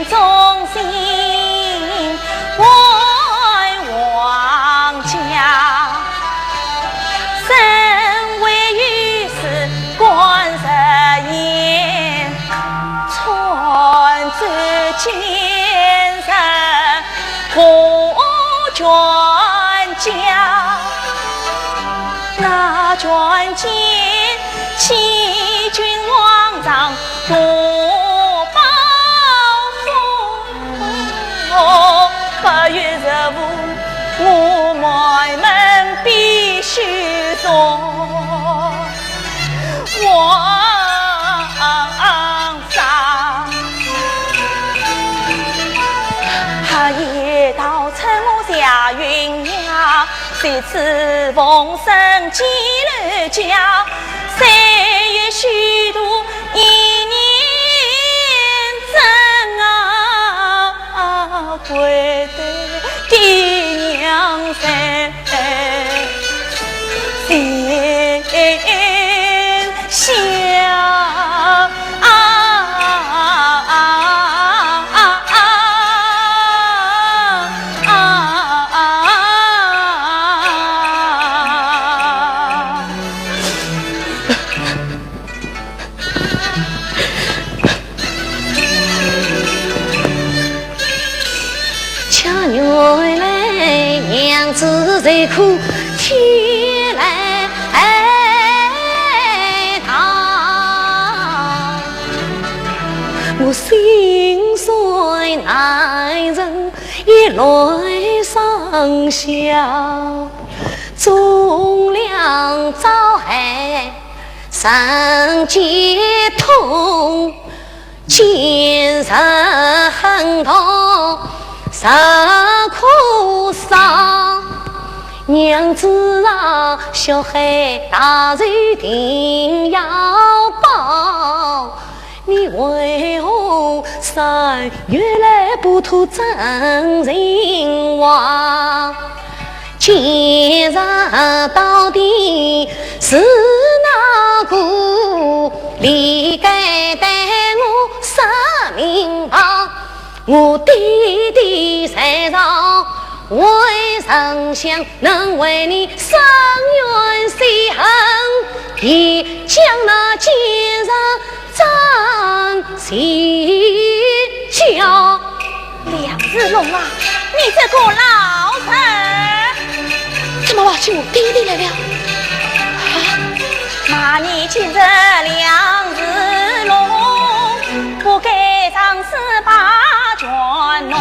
忠心为皇家，身为御史官十年，穿州监城 护全家，那全军欺君罔上夺宝物，八月十五我满门必须送。 皇上。哈！一道春花谢云霞，谁知凤声寄楼家，谁有虚度一念真啊，归对爹娘谁 心下啊。家园来，娘子愁苦起来到。我心酸难忍，一泪双下，从良早海 人皆痛，今日恨痛实可伤。娘子啊，小孩大仇定要报，你为何三月来不吐真情话？ 今日到底是哪个，理该对我说明白。我爹爹在朝为丞相，能为你伸冤雪恨，也将那奸人 斩尽。梁子龙啊，你这个老贼！怎么忘记我爹爹来了？啊？骂你今日梁子龙，不该上书把卷弄。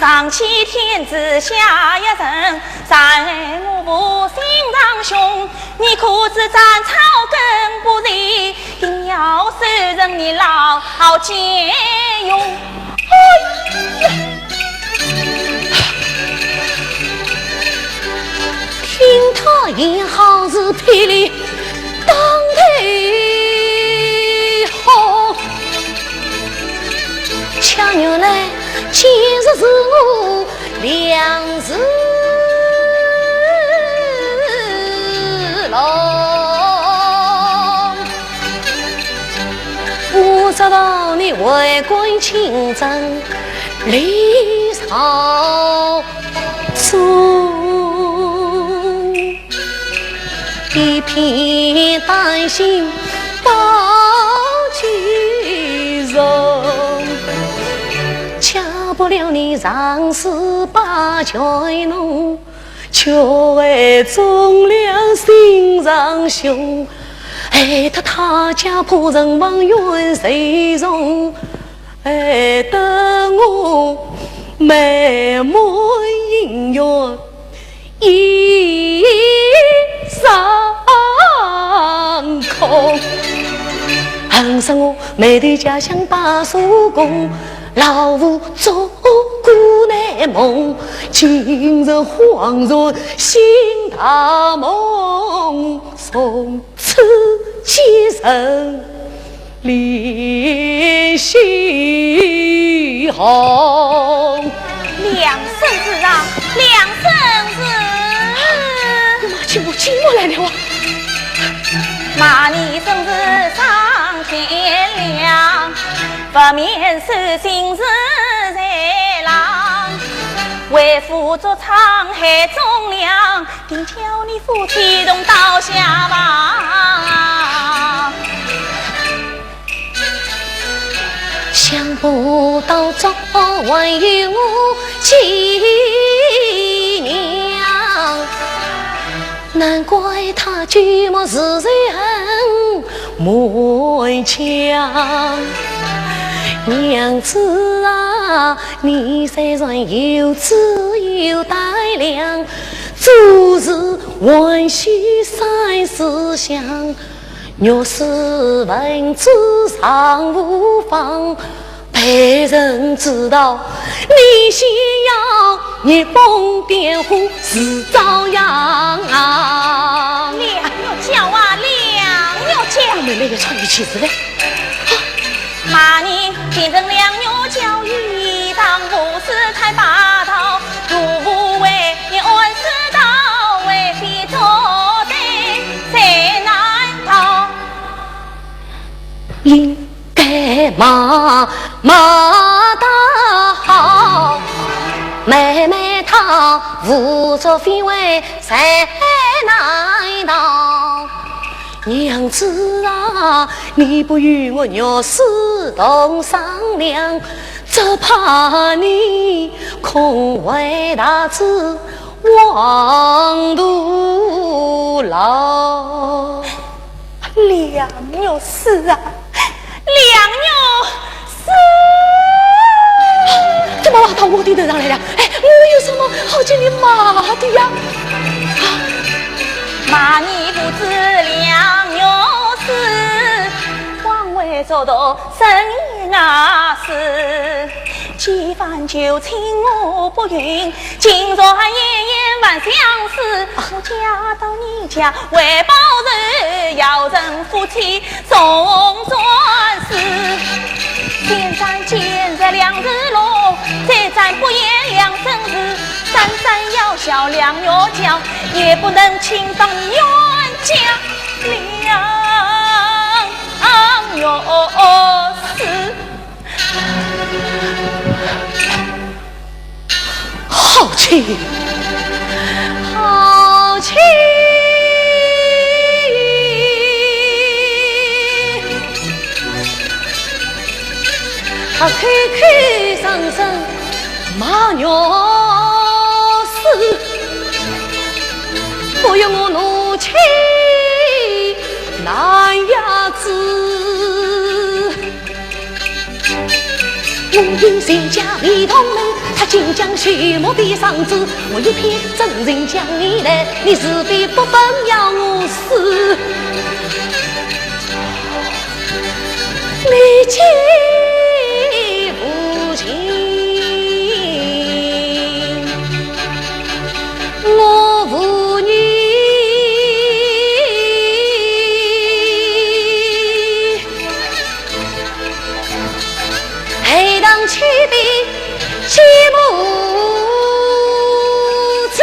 上青天子下一层，在我父心上凶，你可知斩草根不离，定要受人你老奸雄。哎呀！听他言好似霹雳当头。 好，恰原来今日是我良辰龙。我知道你为官清正，李朝宗。 一片丹心到其中，假不了你上司把权弄，却为忠良心上凶，害得他家仆人亡冤仇重，害得我满门恩怨 一场空。恨煞我回头家乡把守功，老夫做官难梦，今日恍然醒大梦，从此寄人 李西红。梁生子啊，梁生子！我妈亲母寂寞来了啊！骂你生子上天良，不免受刑事在郎，为父作伥害忠良， 定叫你夫妻同刀下亡。想不到早还有我姐娘，难怪她举目如仇恨满腔。娘子啊， 你虽然有子有大娘，做事还须三思想。若是问子尚无妨，被人知道，你先要日崩电火自遭殃啊！梁玉娇啊，梁玉娇！我妹妹也穿越气死了。 骂你变成梁玉娇，一丈夫是太霸道，若无为，你安世道，为非作歹，谁难逃？应该骂，骂得好，妹妹她胡作非为，谁难逃？ 娘子啊，你不与我玉氏同商量，只怕你恐为大事黄土牢。梁玉氏啊，梁玉 是，怎么骂到我的头上来了？哎，我有什么好叫你骂的呀？啊，骂你不知梁玉氏，枉为做奴生也是。几番求情我不允， 今朝还一言还相思，我家到你家为报仇，要成夫妻终转世。先斩奸贼梁子龙，再斩不义梁生子，三斩要效梁玉娇，也不能轻放你冤家梁玉氏。 好气，好气！他口口声声骂玉氏，不要我怒气难压制。 我有谁家未动门，他新疆水墨的嗓子，我一片真情将你来，你是非不分要我死。你既无情，我无义。 海棠去比西母子。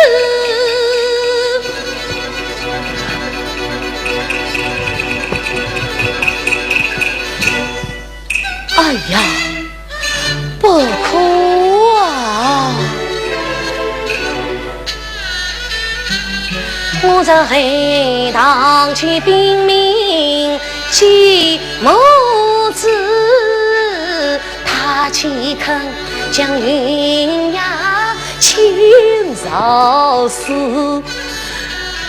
哎呀，不可啊！ 我在海棠去禀明西母子，她岂肯将云霞轻饶死？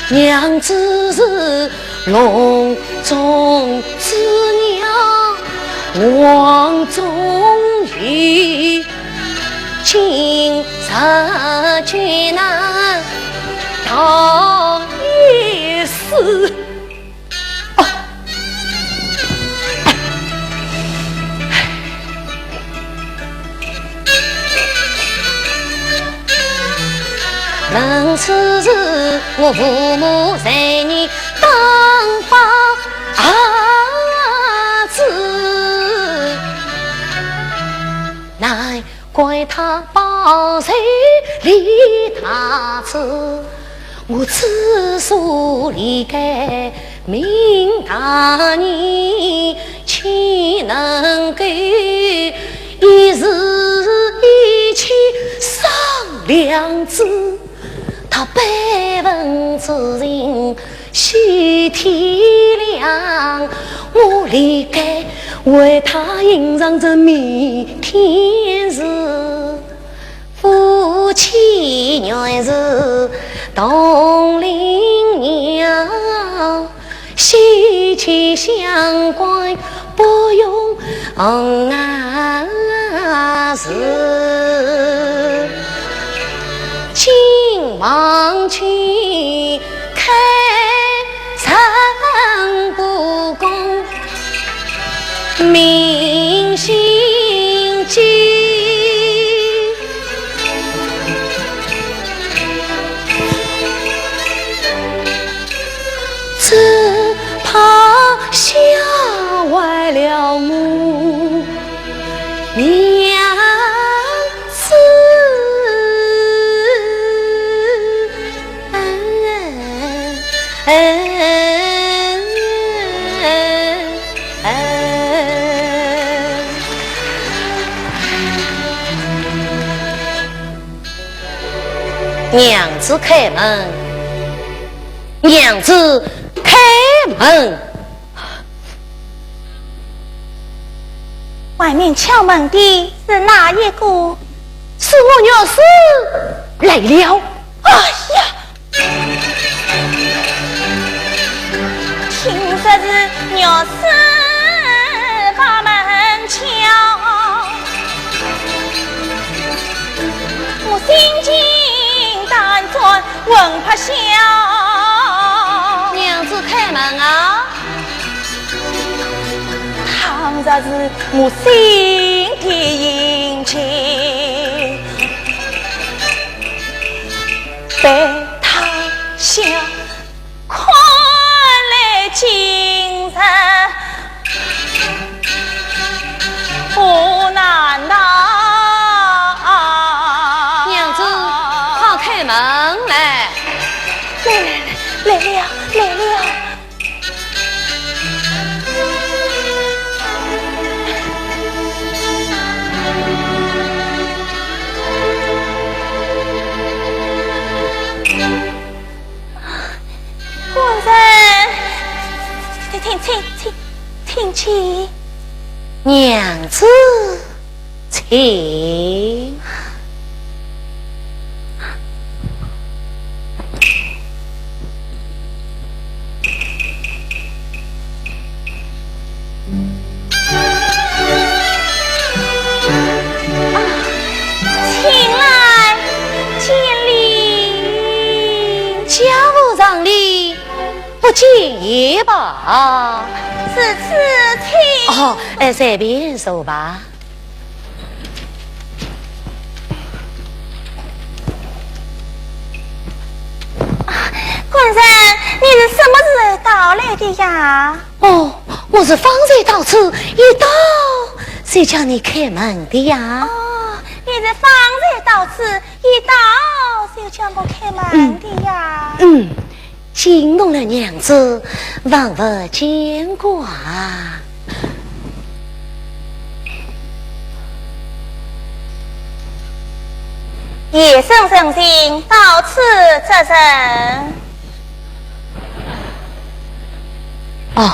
娘子是笼中之鸟，瓮中鱼，今日救难逃一死。 问此事，我父母在你当发儿子，难怪他报仇立大志。我之所以改 明大义，岂能够一时意气丧良知？他百分之情，须体谅，我理该为他隐藏这弥天事。 夫妻原是同林鸟，息息相关不容外事。今望君开诚布公， 明心计，只怕吓坏了我娘子。 娘子开门，娘子开门。 外面敲门的是哪一个？是我岳父来了。哎呀！听说是岳父把门敲，我心惊胆战，魂魄消。娘子开门啊！ 倘若是我心底阴晴，被他笑，看来今日不难逃。娘子，快开门来！来来来，来了，来了。 夫人，请，请，请，请起。娘子，请。 请啦，进一步。如此请。哦，哎，随便坐吧。啊，官人，你是什么时候到来的呀？哦，我是方才到此一到，谁叫你开门的呀？哦，你是方才到此一到，谁叫我开门的呀？嗯，嗯。 惊动了娘子，望勿见怪。夜深人静，到此则甚？哦，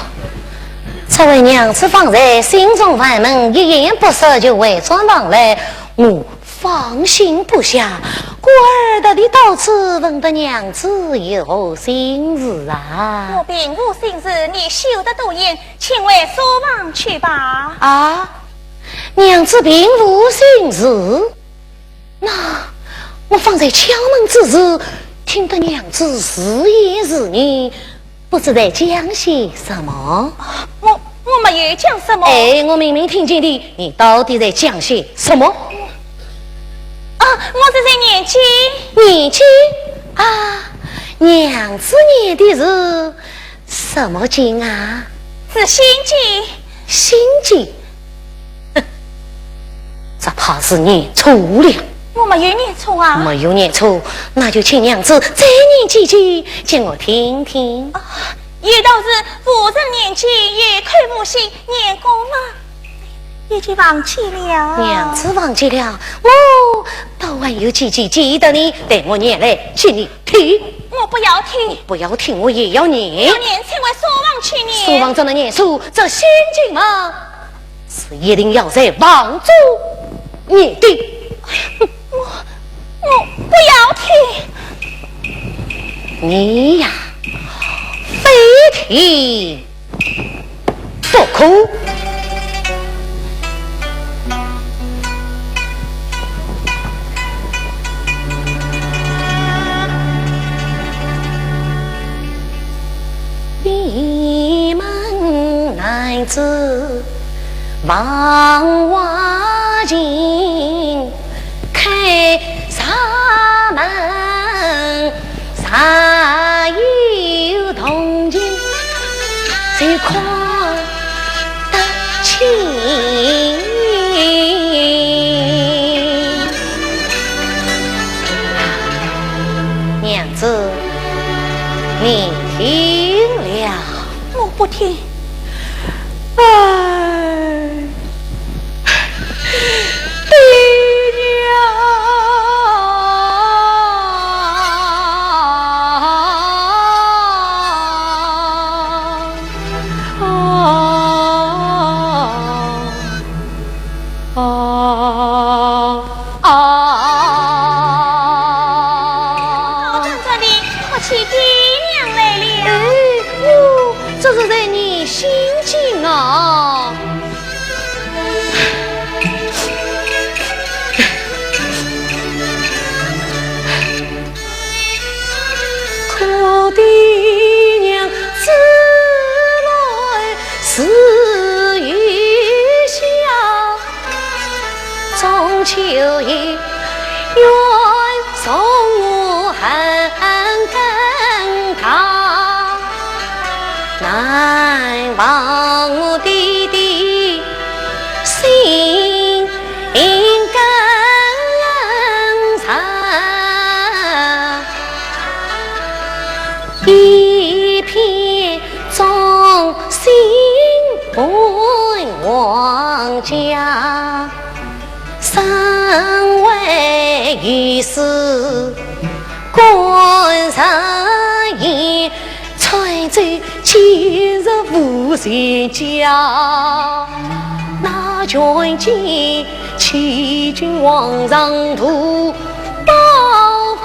这位娘子方才心中烦闷，一言不说就回转房来，我 放心不下，故而特地到此问得娘子有何心事啊？我并无心事，你休得多言，请回书房去吧。啊，娘子并无心事？那我方才敲门之时，听得娘子自言自语， 不知在讲些什么？我，我没有讲什么。哎，我明明听见的，你到底在讲些什么？啊，我是在念经。念经？啊，娘子念的是什么经啊？是心经。心经？ 哼，只怕是念错了。我没有念错啊。没有念错，那就请娘子再念几句，给我听听。啊，有道是无人念经，有口无心，念功忘。已经忘记了。娘子忘记了，我倒还有几句记得呢，待我念来给你听。我不要听。你不要听，我也要念。要念，请回书房去念。书房怎能念书？这心经嘛， 是一定要在房中念的。我，我不要听。你呀，非听不可。 闭门难支房外情，开茶门茶有动静，谁看得清？娘子， 你听了。我不听。哎，爹娘啊！ 啊，啊。好端端的哭起爹娘来了。哎，我这是在念心经啊。 可爹娘子来自于小，中秋夜愿送我寒更到，难忘我爹爹心 更长，一片忠心本王家，身为御史官人也 川州今日无人家，那权奸欺君罔上图报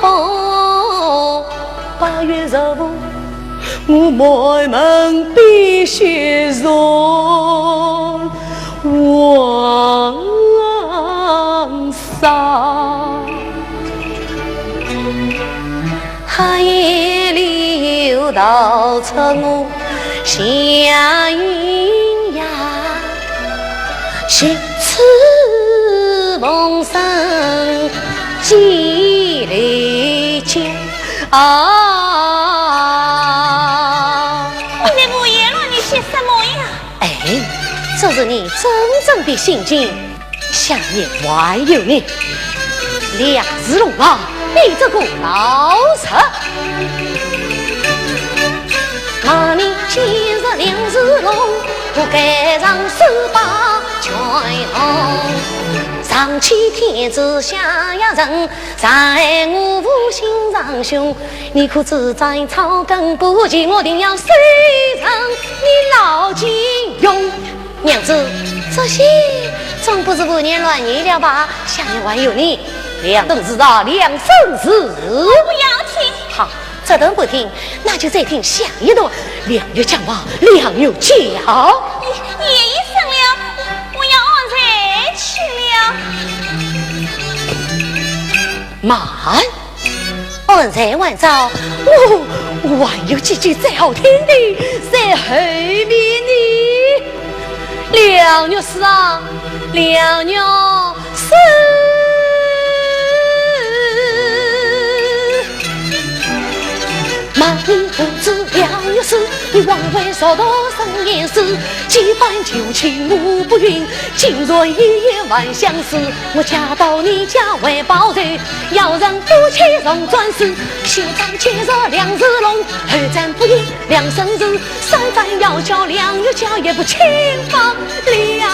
复。八月十五，我满门必须入黄沙。黑夜里有道出我祥云呀，十指逢生几里间啊。你在胡言乱语些什么呀？哎，这是你真正的心境。 想念还有你，梁世龙啊，你这个老贼！骂你今日梁世龙，不该让手把全红。上欺天子下压人，伤害我父亲长兄。你可知斩草根不及，我定要收成你老金用。 娘子，这些总不是胡言乱语了吧？想念还有你，梁生是啊，梁生是。我不要听。好，这顿不听，那就再听下一段。梁玉讲话，梁玉讲。夜，夜已深了，我要安睡去了。慢。 安睡还早，我，我还有几句最好听的在后面呢。梁玉书啊，梁玉书。骂你不知梁玉书，你枉为曹操生严师，几番求情我不允，竟然一言还相思。我家到你家为报仇， 要人夫妻重转世，先斩前奏梁世龙，后斩夫人梁生智，三斩要叫梁玉叫也不清风梁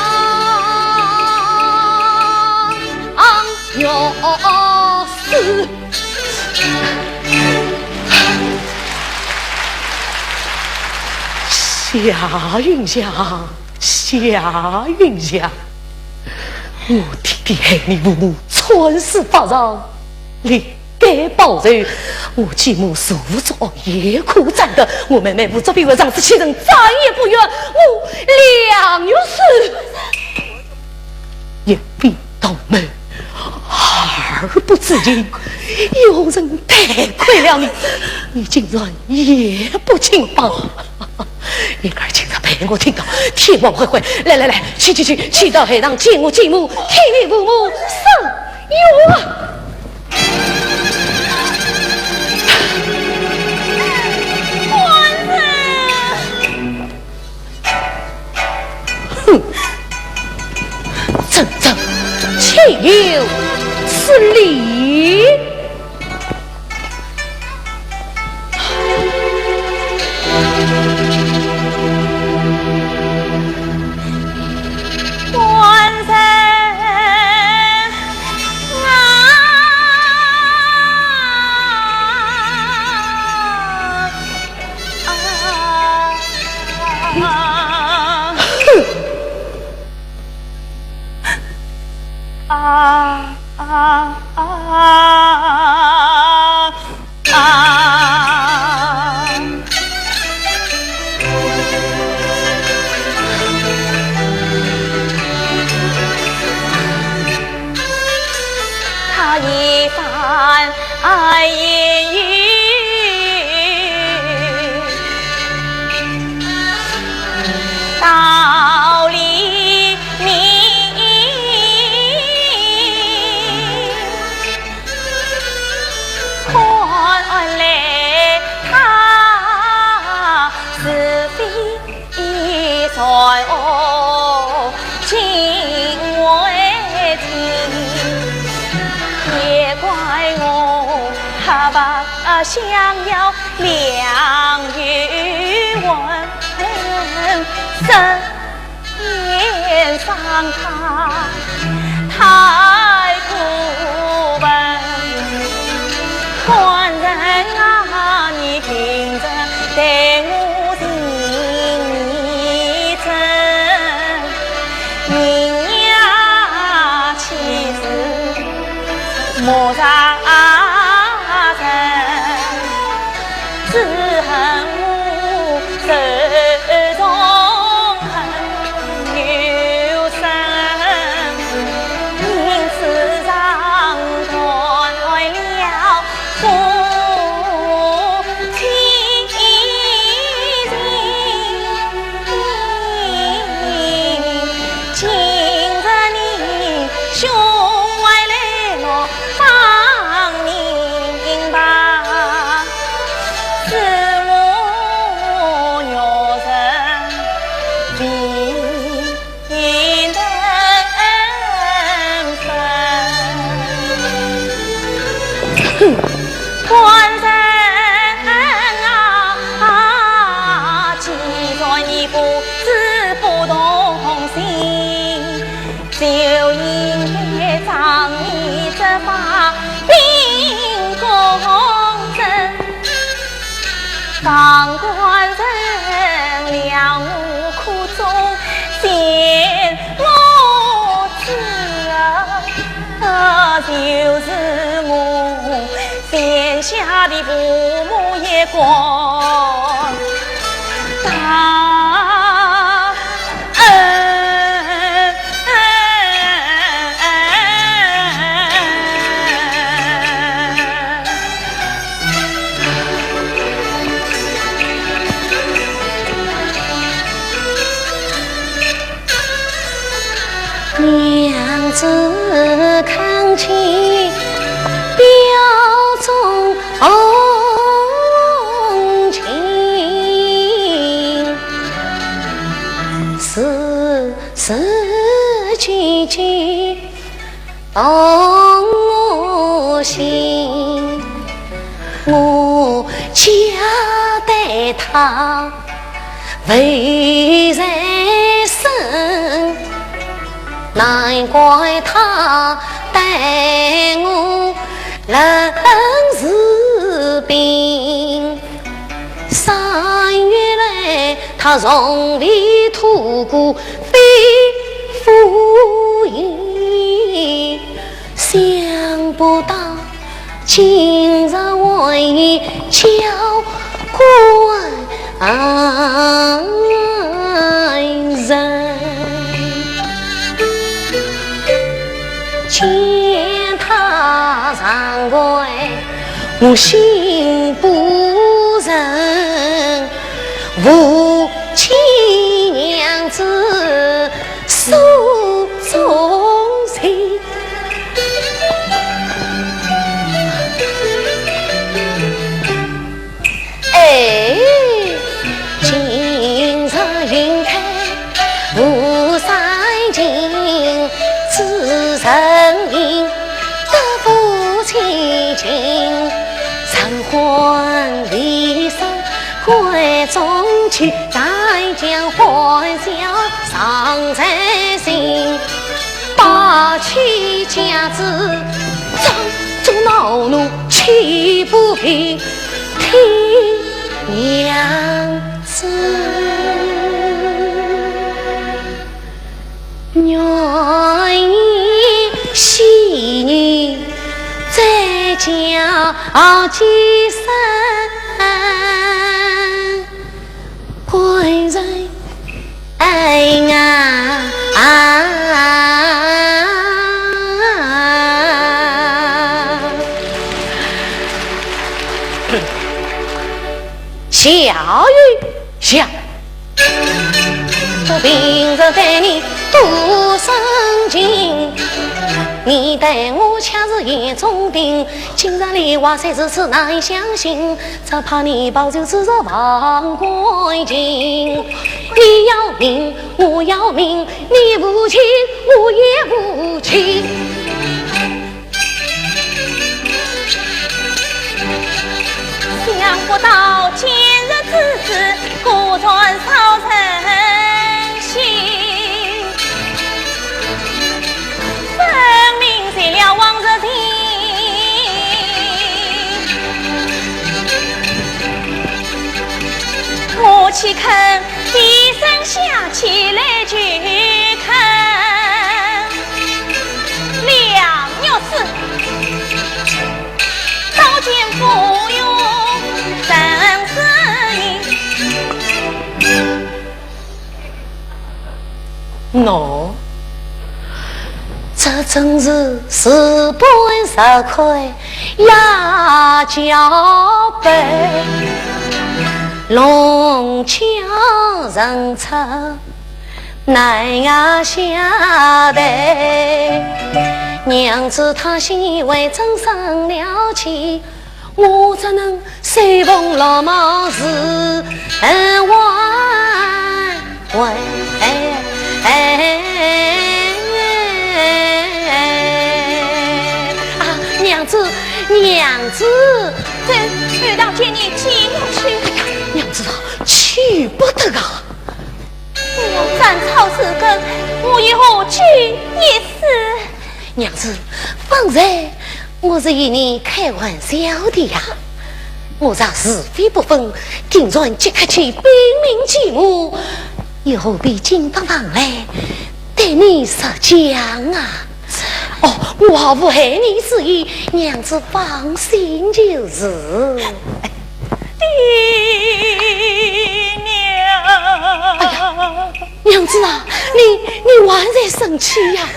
玉书。夏云霞，夏云霞。 我爹爹害你父母惨死法场，你该报仇。我继母受无罪，也可斩得。我妹妹无罪，被人杀死，其人斩也不冤。我梁玉书一笔同谋，二不知情，有人带坏了你，你竟然也不清风。 你儿今朝被我听到，天网恢恢。来来来，去去去，去到海上见我继母，替你父母伸冤。官人！哼，真正岂有此理！ 官人啊！啊！哼！ 啊啊啊啊！他一番 言语道理明，看来他是非 一算哦，情为情，也怪我还不想要梁玉文，深夜伤他太过分。官人啊，你听着 待我情意真，人呀，岂是陌上人，只恨我手中恨有深，因此上官人了我苦衷，见我知啊，就是我。 天下的父母也光大恩。娘子看见表中情，丝丝紧紧动我心。 我交代他为人生，难怪他待我冷如冰。三月来，他从未吐过肺腑言，想不到 今日还要交官人，见他长跪，我心不忍，扶起娘子手中情。 哎，今日云开吴山尽，此人应得夫妻情。承欢离舍关中去，再将欢笑藏在心。 摆起架子，装作恼怒气不平，听娘子。愿你昔日再教几声，官人 哎呀，啊！小玉想，我平日待你多深情，你待我却是眼中钉，今日里话虽如此难相信， 只怕你报仇此日忘干净。你要命，我要命，你无情，我也无情。想不到今日之事，果然扫人心。 分明是了往日情，我岂肯低声下气来求恳？梁玉书，刀剑不用人死命。 喏，这真是事半事开呀，交杯，弄巧成拙，难呀下台。娘子她心里为真生了气， 我怎能随风落帽是恩万回？啊，娘子，娘子！这，我倒见你气不气？哎呀，娘子啊，气不得啊！你要斩草除根，我有何罪一死？娘子，方才 我是与你开玩笑的呀。我若是非不分，定然即刻去禀明继母，又何必今到房来对你说讲啊？哦，我毫无害你之意，娘子放心就是。爹娘！哎呀，娘子啊，你，你还在生气呀？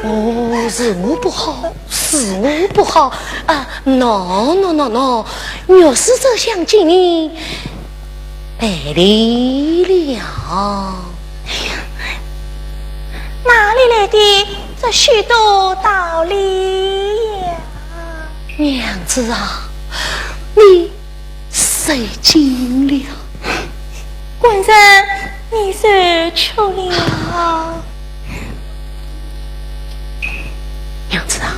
哦，是我不好，是我不好啊！喏喏喏喏，若是这厢给你赔礼了。哪里来的这许多道理呀？娘子啊，你受惊了。官人，你受屈了。娘子啊，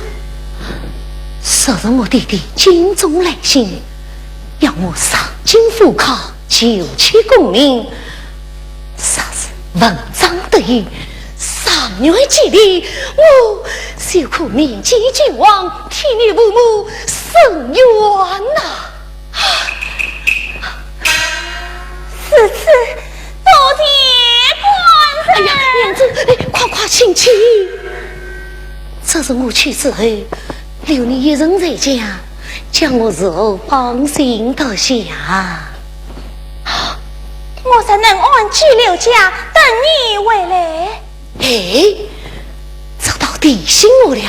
昨日我爹爹金钟来信，要我上京赴考，求取功名。若是文章得意，状元及第，我就可面见君王，替你父母伸冤呐。 如此，多谢官人。哎呀，娘子，哎，快快请起。这是我去之后，留你一人在家，叫我如何放心得下？我若能安居刘家，等你回来。 哎，这倒提醒我了，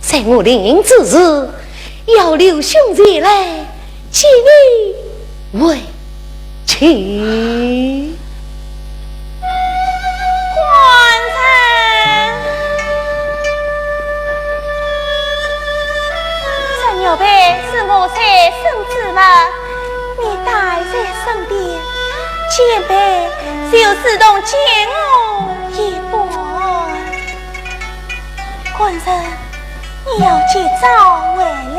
在我临行之时，要留兄前来接你回去。官人，这玉佩是我在身之物，你带在身边，见面就自动见我一拜。 官人，你要及早回来。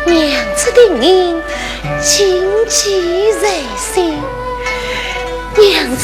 娘子的命谨记在心。娘子。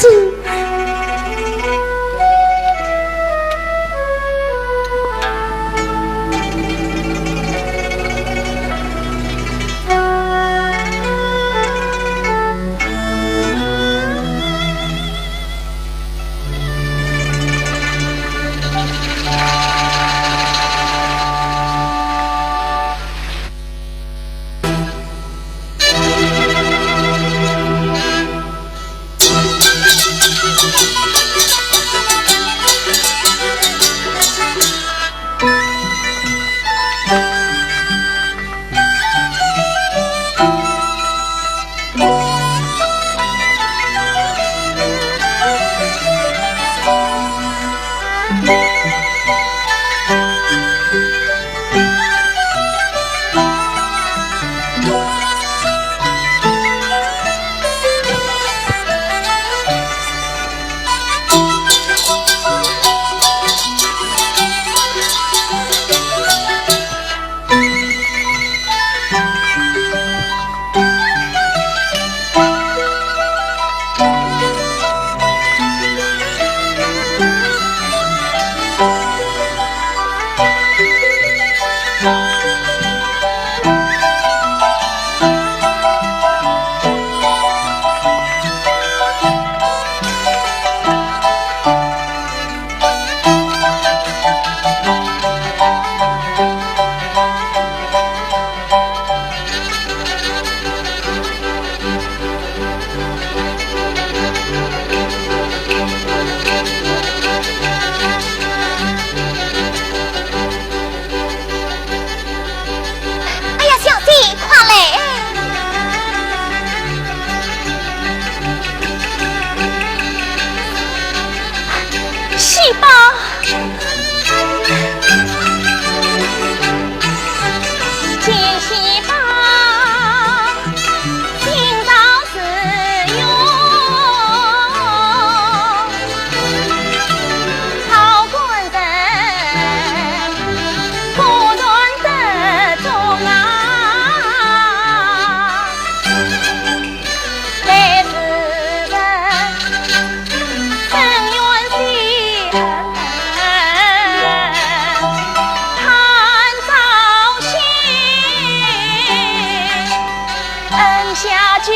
小姐，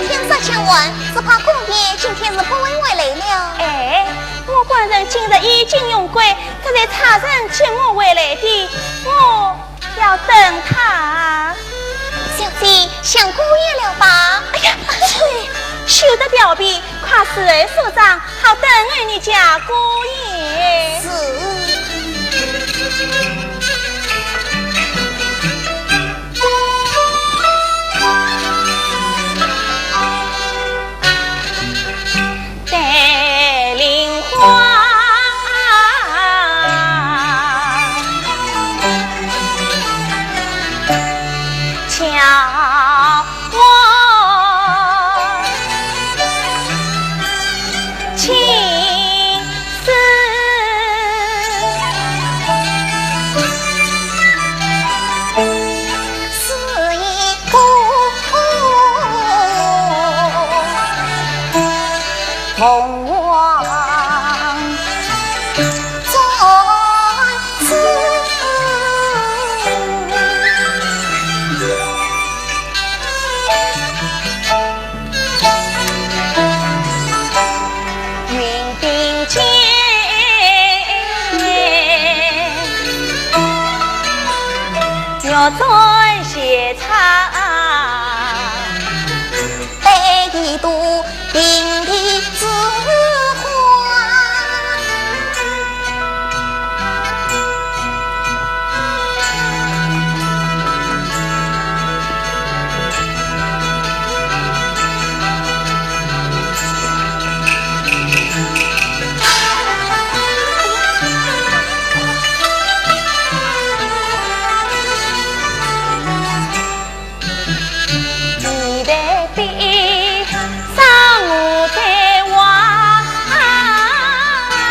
天色将晚，只怕姑爷今天是不会回来了。哎，我官人今日衣锦荣归，这才差人接我回来的，我要等他。小姐，想姑爷了吧？哎呀，羞得调皮，快梳头梳妆，好等候你家姑爷。是。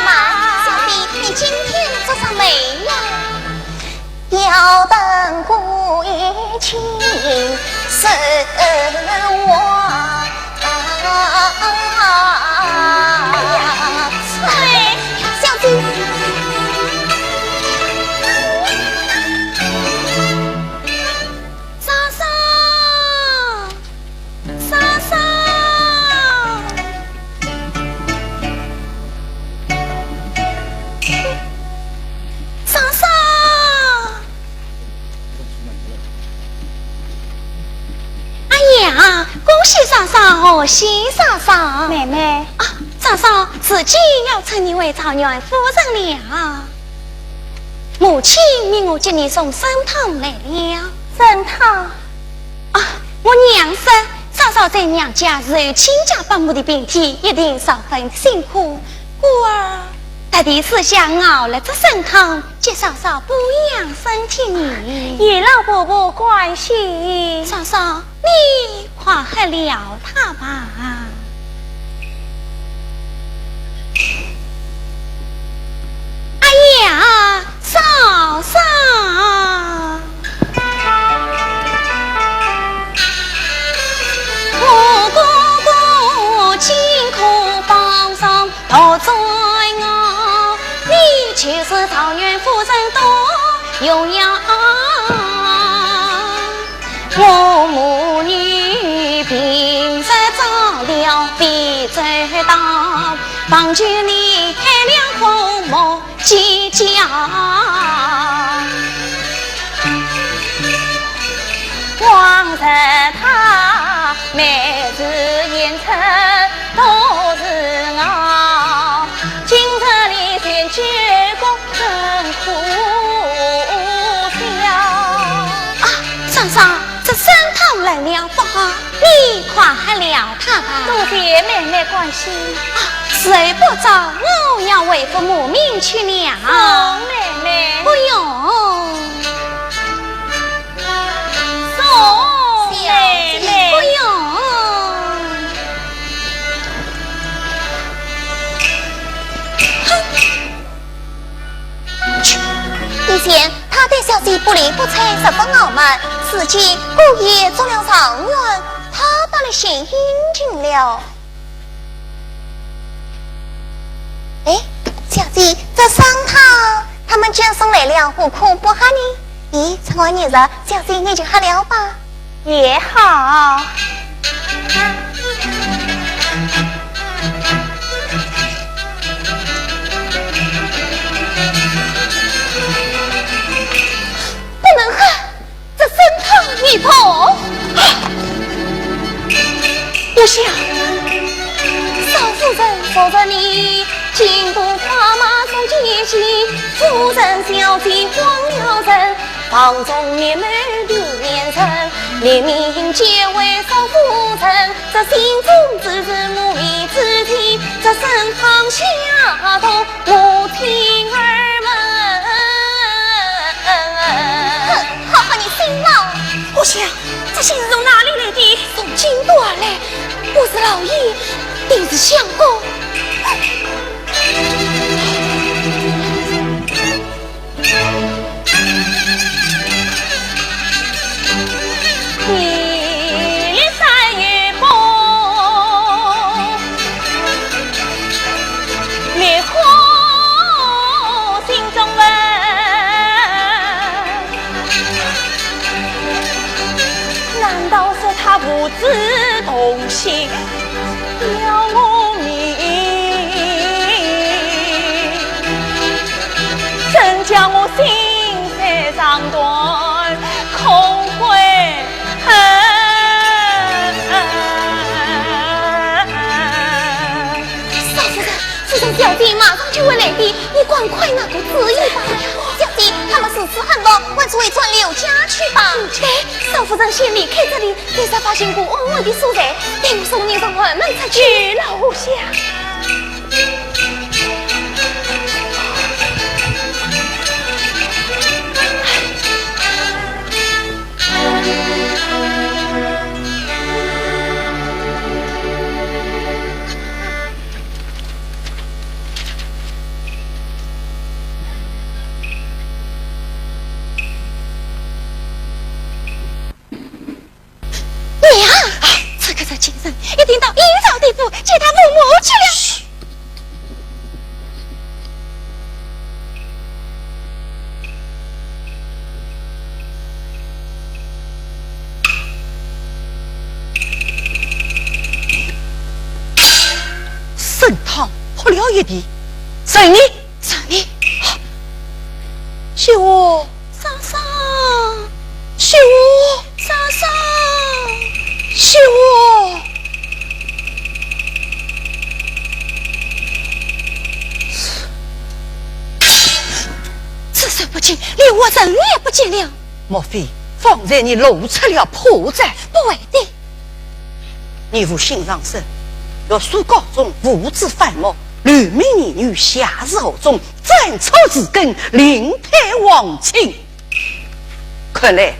妈，小姐，你今天着什么呀？哎呀，小姐。 嫂嫂，嫂嫂，嫂嫂。哎呀，恭喜嫂嫂，贺喜嫂嫂。妹妹。啊，嫂嫂，如今要称你为状元夫人了。 母亲命我给你送参汤来了。参汤？啊，我娘说，嫂嫂在娘家受亲家保姆的病体，一定十分辛苦。故而，特地私下熬了这参汤，给嫂嫂补养身体呢。有劳婆婆关心。嫂嫂，你 快喝了它吧。哎呀，嫂嫂！啊，嫂嫂，这参汤冷了不好，你快喝了它吧。多谢妹妹关心。啊，时候不早，我要回府磨米去了。送妹妹。不用。 送妹妹。不用。哼！以前他对小姐不理不睬，十分傲慢，如今姑爷做了状元，他倒来献殷勤了。 哎，小姐，这何苦不喝呢？咦，趁我热热，小姐你就喝了吧。也好。不能喝，这参汤已毒。我想，少夫人，夫人你，金步快马送前去，夫人小姐慌了神，房中面门留眼神，怜悯解围少夫人，这心中只是母爱之情，这参汤下毒， 我听儿们。哼，好好你心毛。我想，这信是从哪里来的？从京都而来，不是老爷，定是相公。 难道是他父子同心？ 要我命，真叫我心碎肠断，空悔恨。少夫人，夫人小姐马上就会来的，你赶快拿个主意吧。小姐，他们如此恨我，还是回转刘家去吧。对，少夫人先离开这里， 再设法寻个安稳的所在，等我送你从后门出去。老相。 娘，此刻这贱人一定到阴曹地府，见她父母去了。嘘。参汤泼了一地，是你，是你。 是我。嫂嫂。是我。嫂嫂。是我。只手不见，连活人也不见了。莫非方才你露出了破绽？不会的。 你父亲上身，读书高中，父子反目，留名儿女下士后中，斩草除根，另配皇亲。看来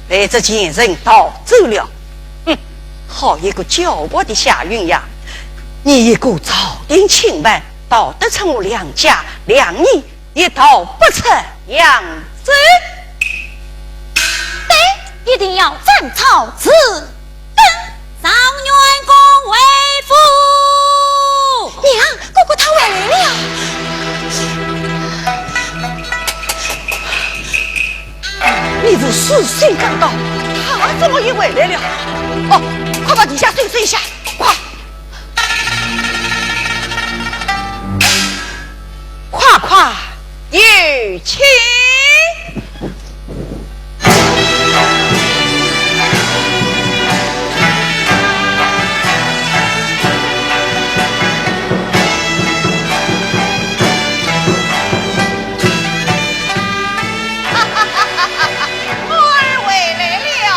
被这贱人盗走了。哼，好一个狡猾的夏云雅！你一个朝廷钦犯，逃得出我梁家，谅你 一逃不出扬州。对，一定要斩草除根，状元公回府。娘，哥哥他回来了。你父事先赶到，他怎么也回来了？哦，快到地下搜索一下，快！ 快快有请。我儿回来了。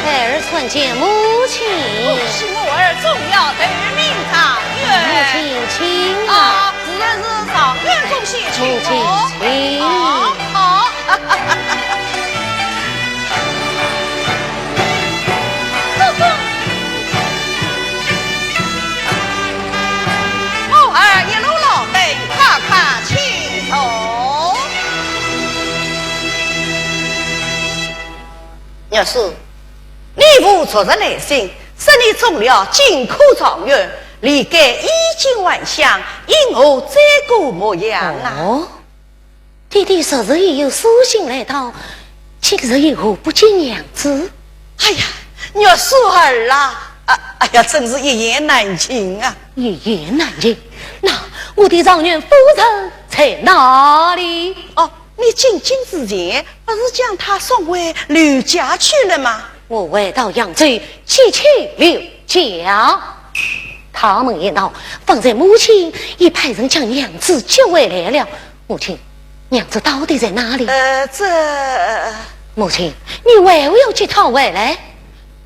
孩儿参见母亲。恭喜我儿中了头名状元。母亲请啊。啊，是是是，状元恭喜，请坐。母亲请。好，好。哥哥。我儿一路劳顿，快快请坐。 若是你父昨日来信，说你中了进科状元，理该衣锦还乡，因何这个模样啊？哦。爹爹昨日已有书信来到，今日又何不见娘子？哎呀，玉书儿啊，啊，哎呀，真是一言难尽啊。一言难尽？那我的状元夫人在哪里？哦，你进京之前，不是将她送回刘家去了吗？我回到扬州，即去刘家。他们一闹，方才母亲已派人将娘子接回来了。母亲，娘子到底在哪里？呃，这……母亲，你为何要接她回来？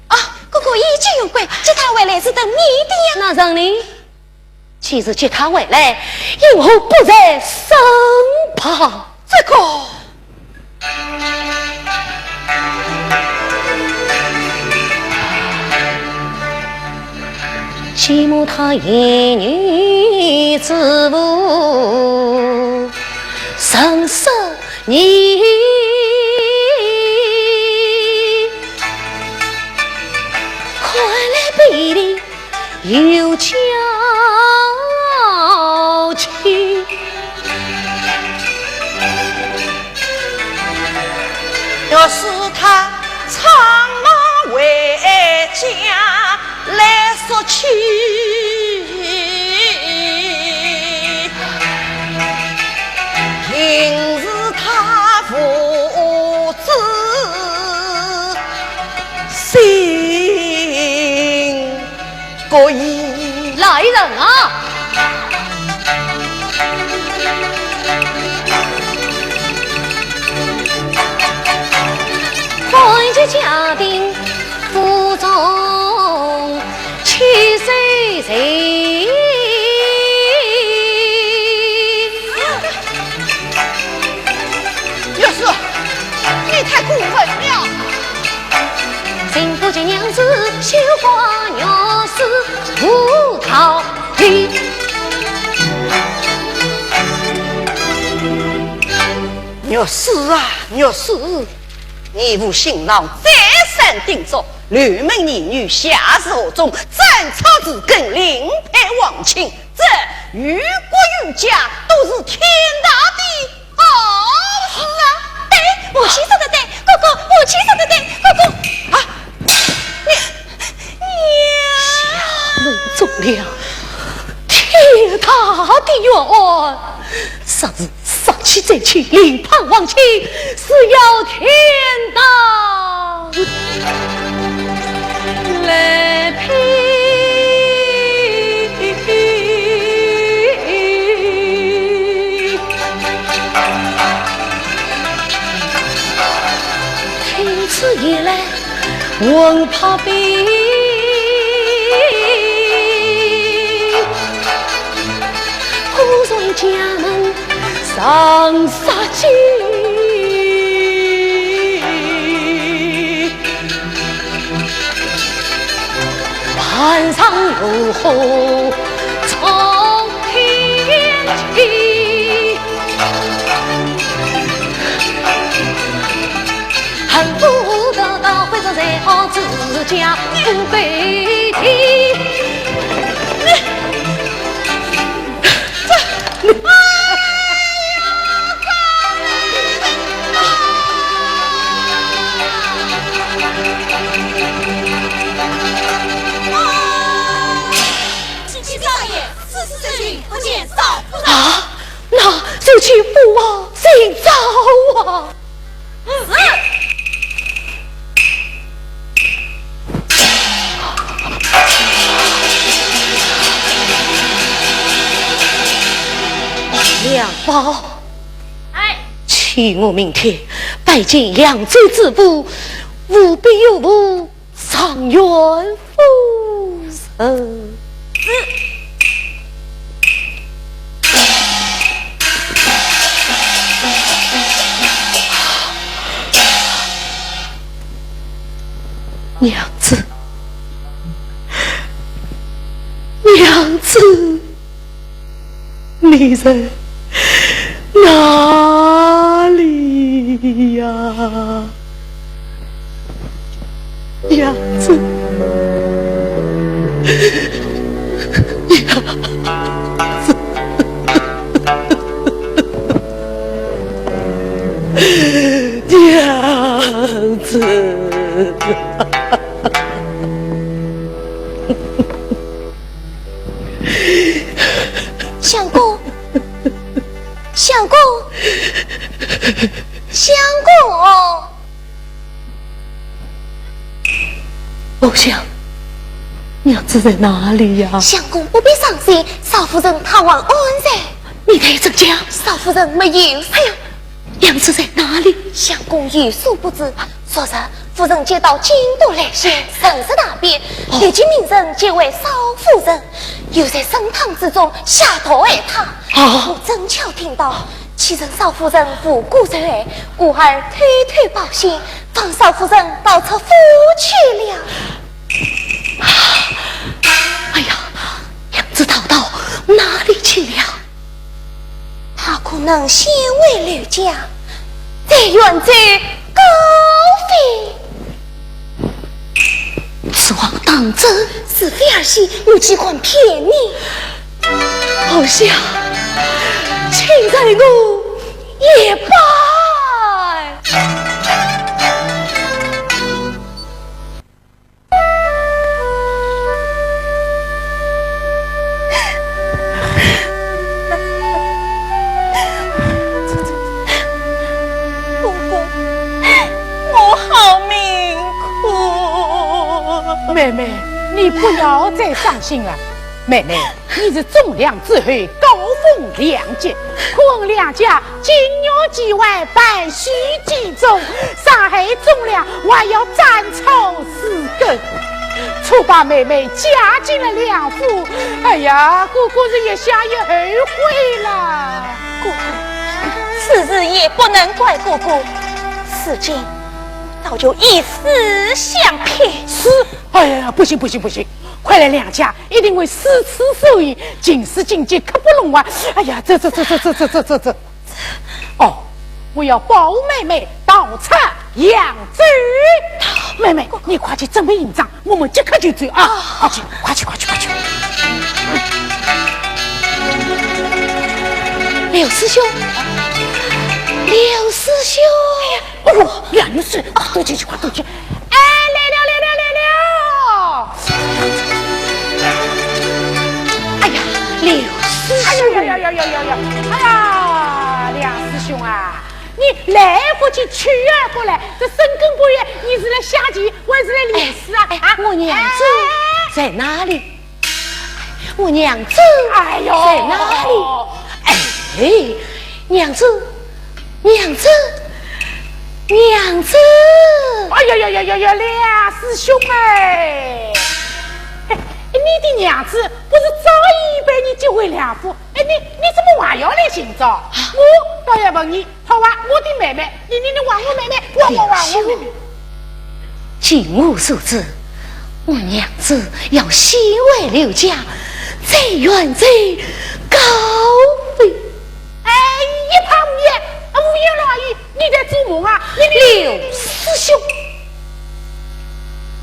啊，哥哥已经有关，接她回来是等你的呀。那让你 既是接她回来，因何不在身旁？这个……继母她言语之无，神色疑。看来必定 有交情。要是她苍茫回家来说起，定是她父子心 各异。来人啊！看这家丁府中去谁谁？ 玉书，你太过分了！玉书啊，玉书，你父新郎再三叮嘱，刘门义女下侍河中，斩草除根，另配皇亲，这于国于家都是天大的 哦，是啊。对，母亲说得对，哥哥，母亲说得对，哥哥。啊，你，你……下楼做了天大的冤案，若是杀妻再娶，另配皇亲，是要天打 来配。听此言来，魂魄飞。忽然家门上杀机。 盘上炉火冲天地，恨不得刀回着在我自家不归地。 启禀少爷，此事不见少夫人。啊，那就去府上寻找啊！ 梁宝，哎，请我明天拜见扬州知府，务必有无 状元夫人。是。娘子，娘子。 你在哪里呀？娘子，娘子。相公，相公，相公。 我想，娘子在哪里呀？相公不必伤心，少夫人她还安在。你待怎讲？少夫人没有。哎呀，娘子在哪里？相公有所不知，昨日夫人接到京都来信，盛世大变，哦。立即命人接回少夫人，又在参汤之中下毒害她。啊。我正巧听到， 岂知少夫人无辜受害，故而偷偷报信，放少夫人逃出府去了。哎呀，娘子逃到哪里去了？她可能先回刘家，再远走高飞。 此话当真？是非儿戏，我岂敢骗你？好笑，请随我一拜。 哥哥，我好命苦。妹妹，你不要再伤心了。妹妹，你是忠良之后，高风亮节，可恨梁家金玉其外，败絮其中，伤害忠良，还要斩草除根。 错把妹妹嫁进了梁府。哎呀，哥哥是越想越后悔了。哥哥，此事也不能怪哥哥，如今早就以死相拼。死？哎呀，不行不行不行，看来梁家一定会四次受益，尽是经济刻不容緩。哎呀，这这这这这这这这这， 哦，我要保护妹妹，逃出扬州。妹妹，你快去准备行装，我们即刻就走啊！快去，快去，快去，快去！刘师兄，刘师兄。哦哟，梁女士，快多进去，快多进去。 哎，来了，来了，来了！哎呀，刘师兄！哎呀呀呀呀呀呀呀！哎呀，梁师兄啊，你来不及去啊，过来，这深更半夜，你是来下棋还是来练诗啊？哎，啊？我娘子在哪里？ 我娘子，哎呦，在哪里？哎，娘子，娘子，娘子！哎呀呀呀呀呀，梁师兄哎！哎，你的娘子不是早已被你接回梁府？哎，你，你怎么还要来寻找？我倒要问你， 好啊，我的妹妹，你，你，你还我妹妹，还我，还我妹妹。据我所知，我娘子要先回刘家，再远走高飞。哎，一旁边，胡言乱语，你在做梦啊？你，你，刘师兄，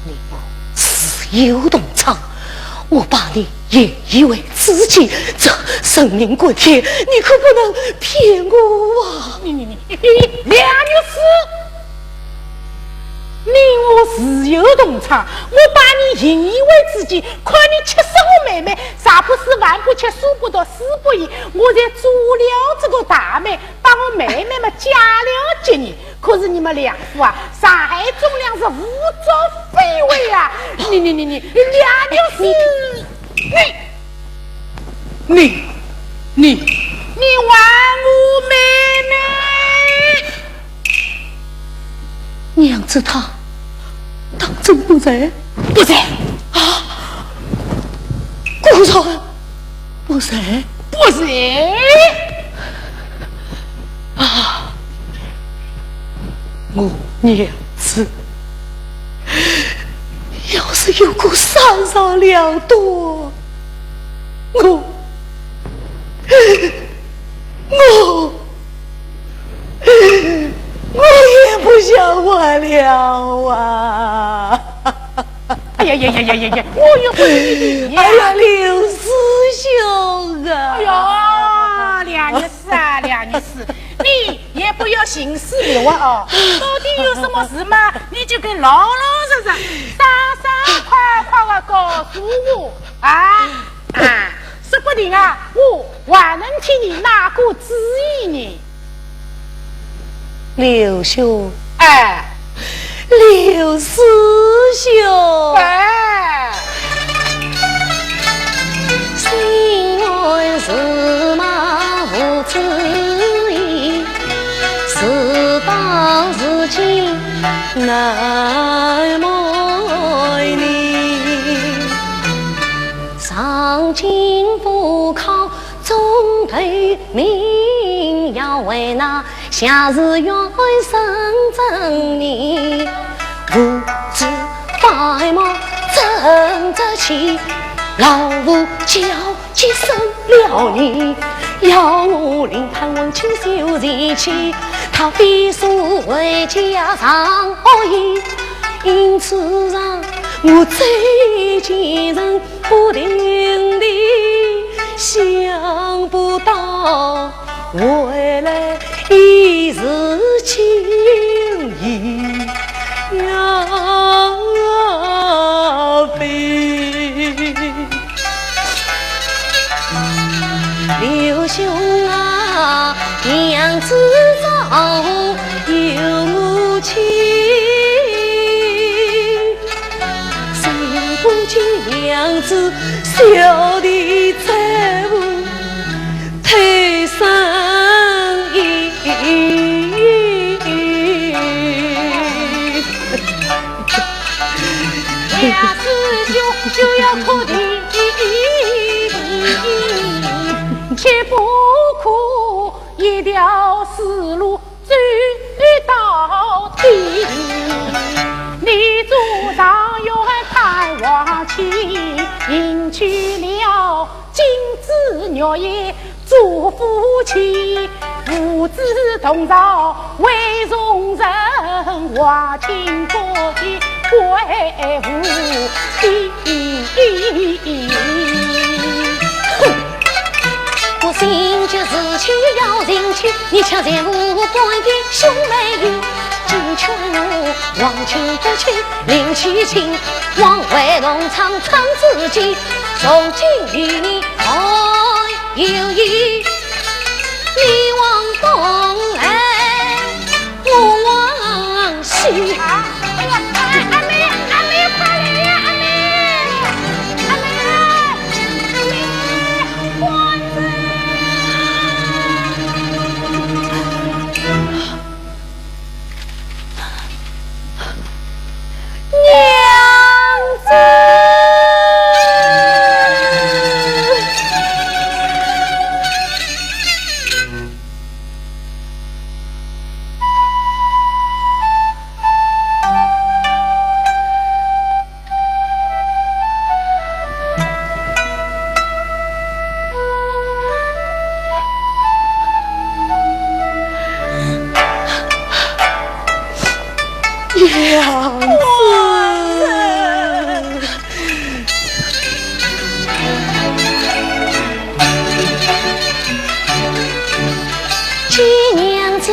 你我自幼同窗，我把你 引以为知己，这人命关天，你可不能骗我啊！你你你，梁女士，你我自幼同窗，我把你引以为知己，看你吃生我妹妹，茶不思饭不吃，书不读诗不语，我才做了这个大媒，把我妹妹嘛嫁了给你。 可是你们梁府啊，伤害忠良是胡作非为啊！你你你你，梁女士，你你你你还我妹妹！娘子她当真不在？不在啊！果然 不是，不是。啊，我娘子，要是有个三长两短，我，我，我也不想活了啊！ 哎呀呀呀呀呀呀！我又不是你的娘。哎呀，刘师兄啊！哎呀，梁女士啊，梁女士，你也不要心思不稳哦，到底有什么事嘛？你就给老老实实、爽爽快快的告诉我啊！啊，说不定啊，我还能替你拿个主意呢。刘兄，哎，刘师兄，哎。 刘兄啊，娘子丈有我亲，谁不见娘子小弟在屋推生意。 两只脚就要磕地，只不过一条死路走到底。你祖上要看王亲，迎娶了金枝玉叶 做夫妻，父子同朝为重臣，王亲不提归无地。哼！我心急事情要寻去，你却嫌我半点兄妹有。今劝我王亲不娶，另娶亲王，回农场唱自己，从今与你好 有意，你往东来，我往西。啊，哎呀，哎，阿妹，阿妹，快来呀，阿妹，阿妹，阿妹，官人。 娘子。娘子。见娘子。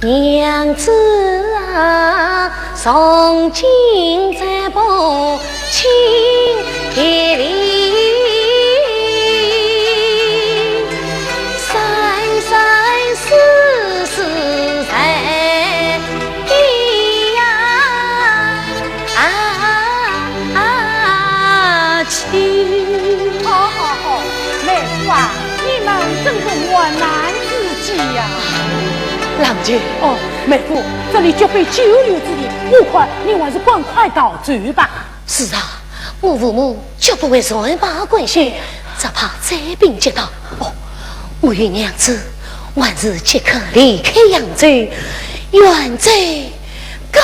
娘子啊，从今这步青天里，生生世世在一呀啊啊亲。好好好，妹夫啊，你们真是患难之际呀。郎君，哦，妹夫，这里绝非久留之地，我看你还是赶快逃走吧。是啊，我父母绝不会善罢甘休，只怕灾兵接到。哦，我与娘子还是即刻离开扬州，远走高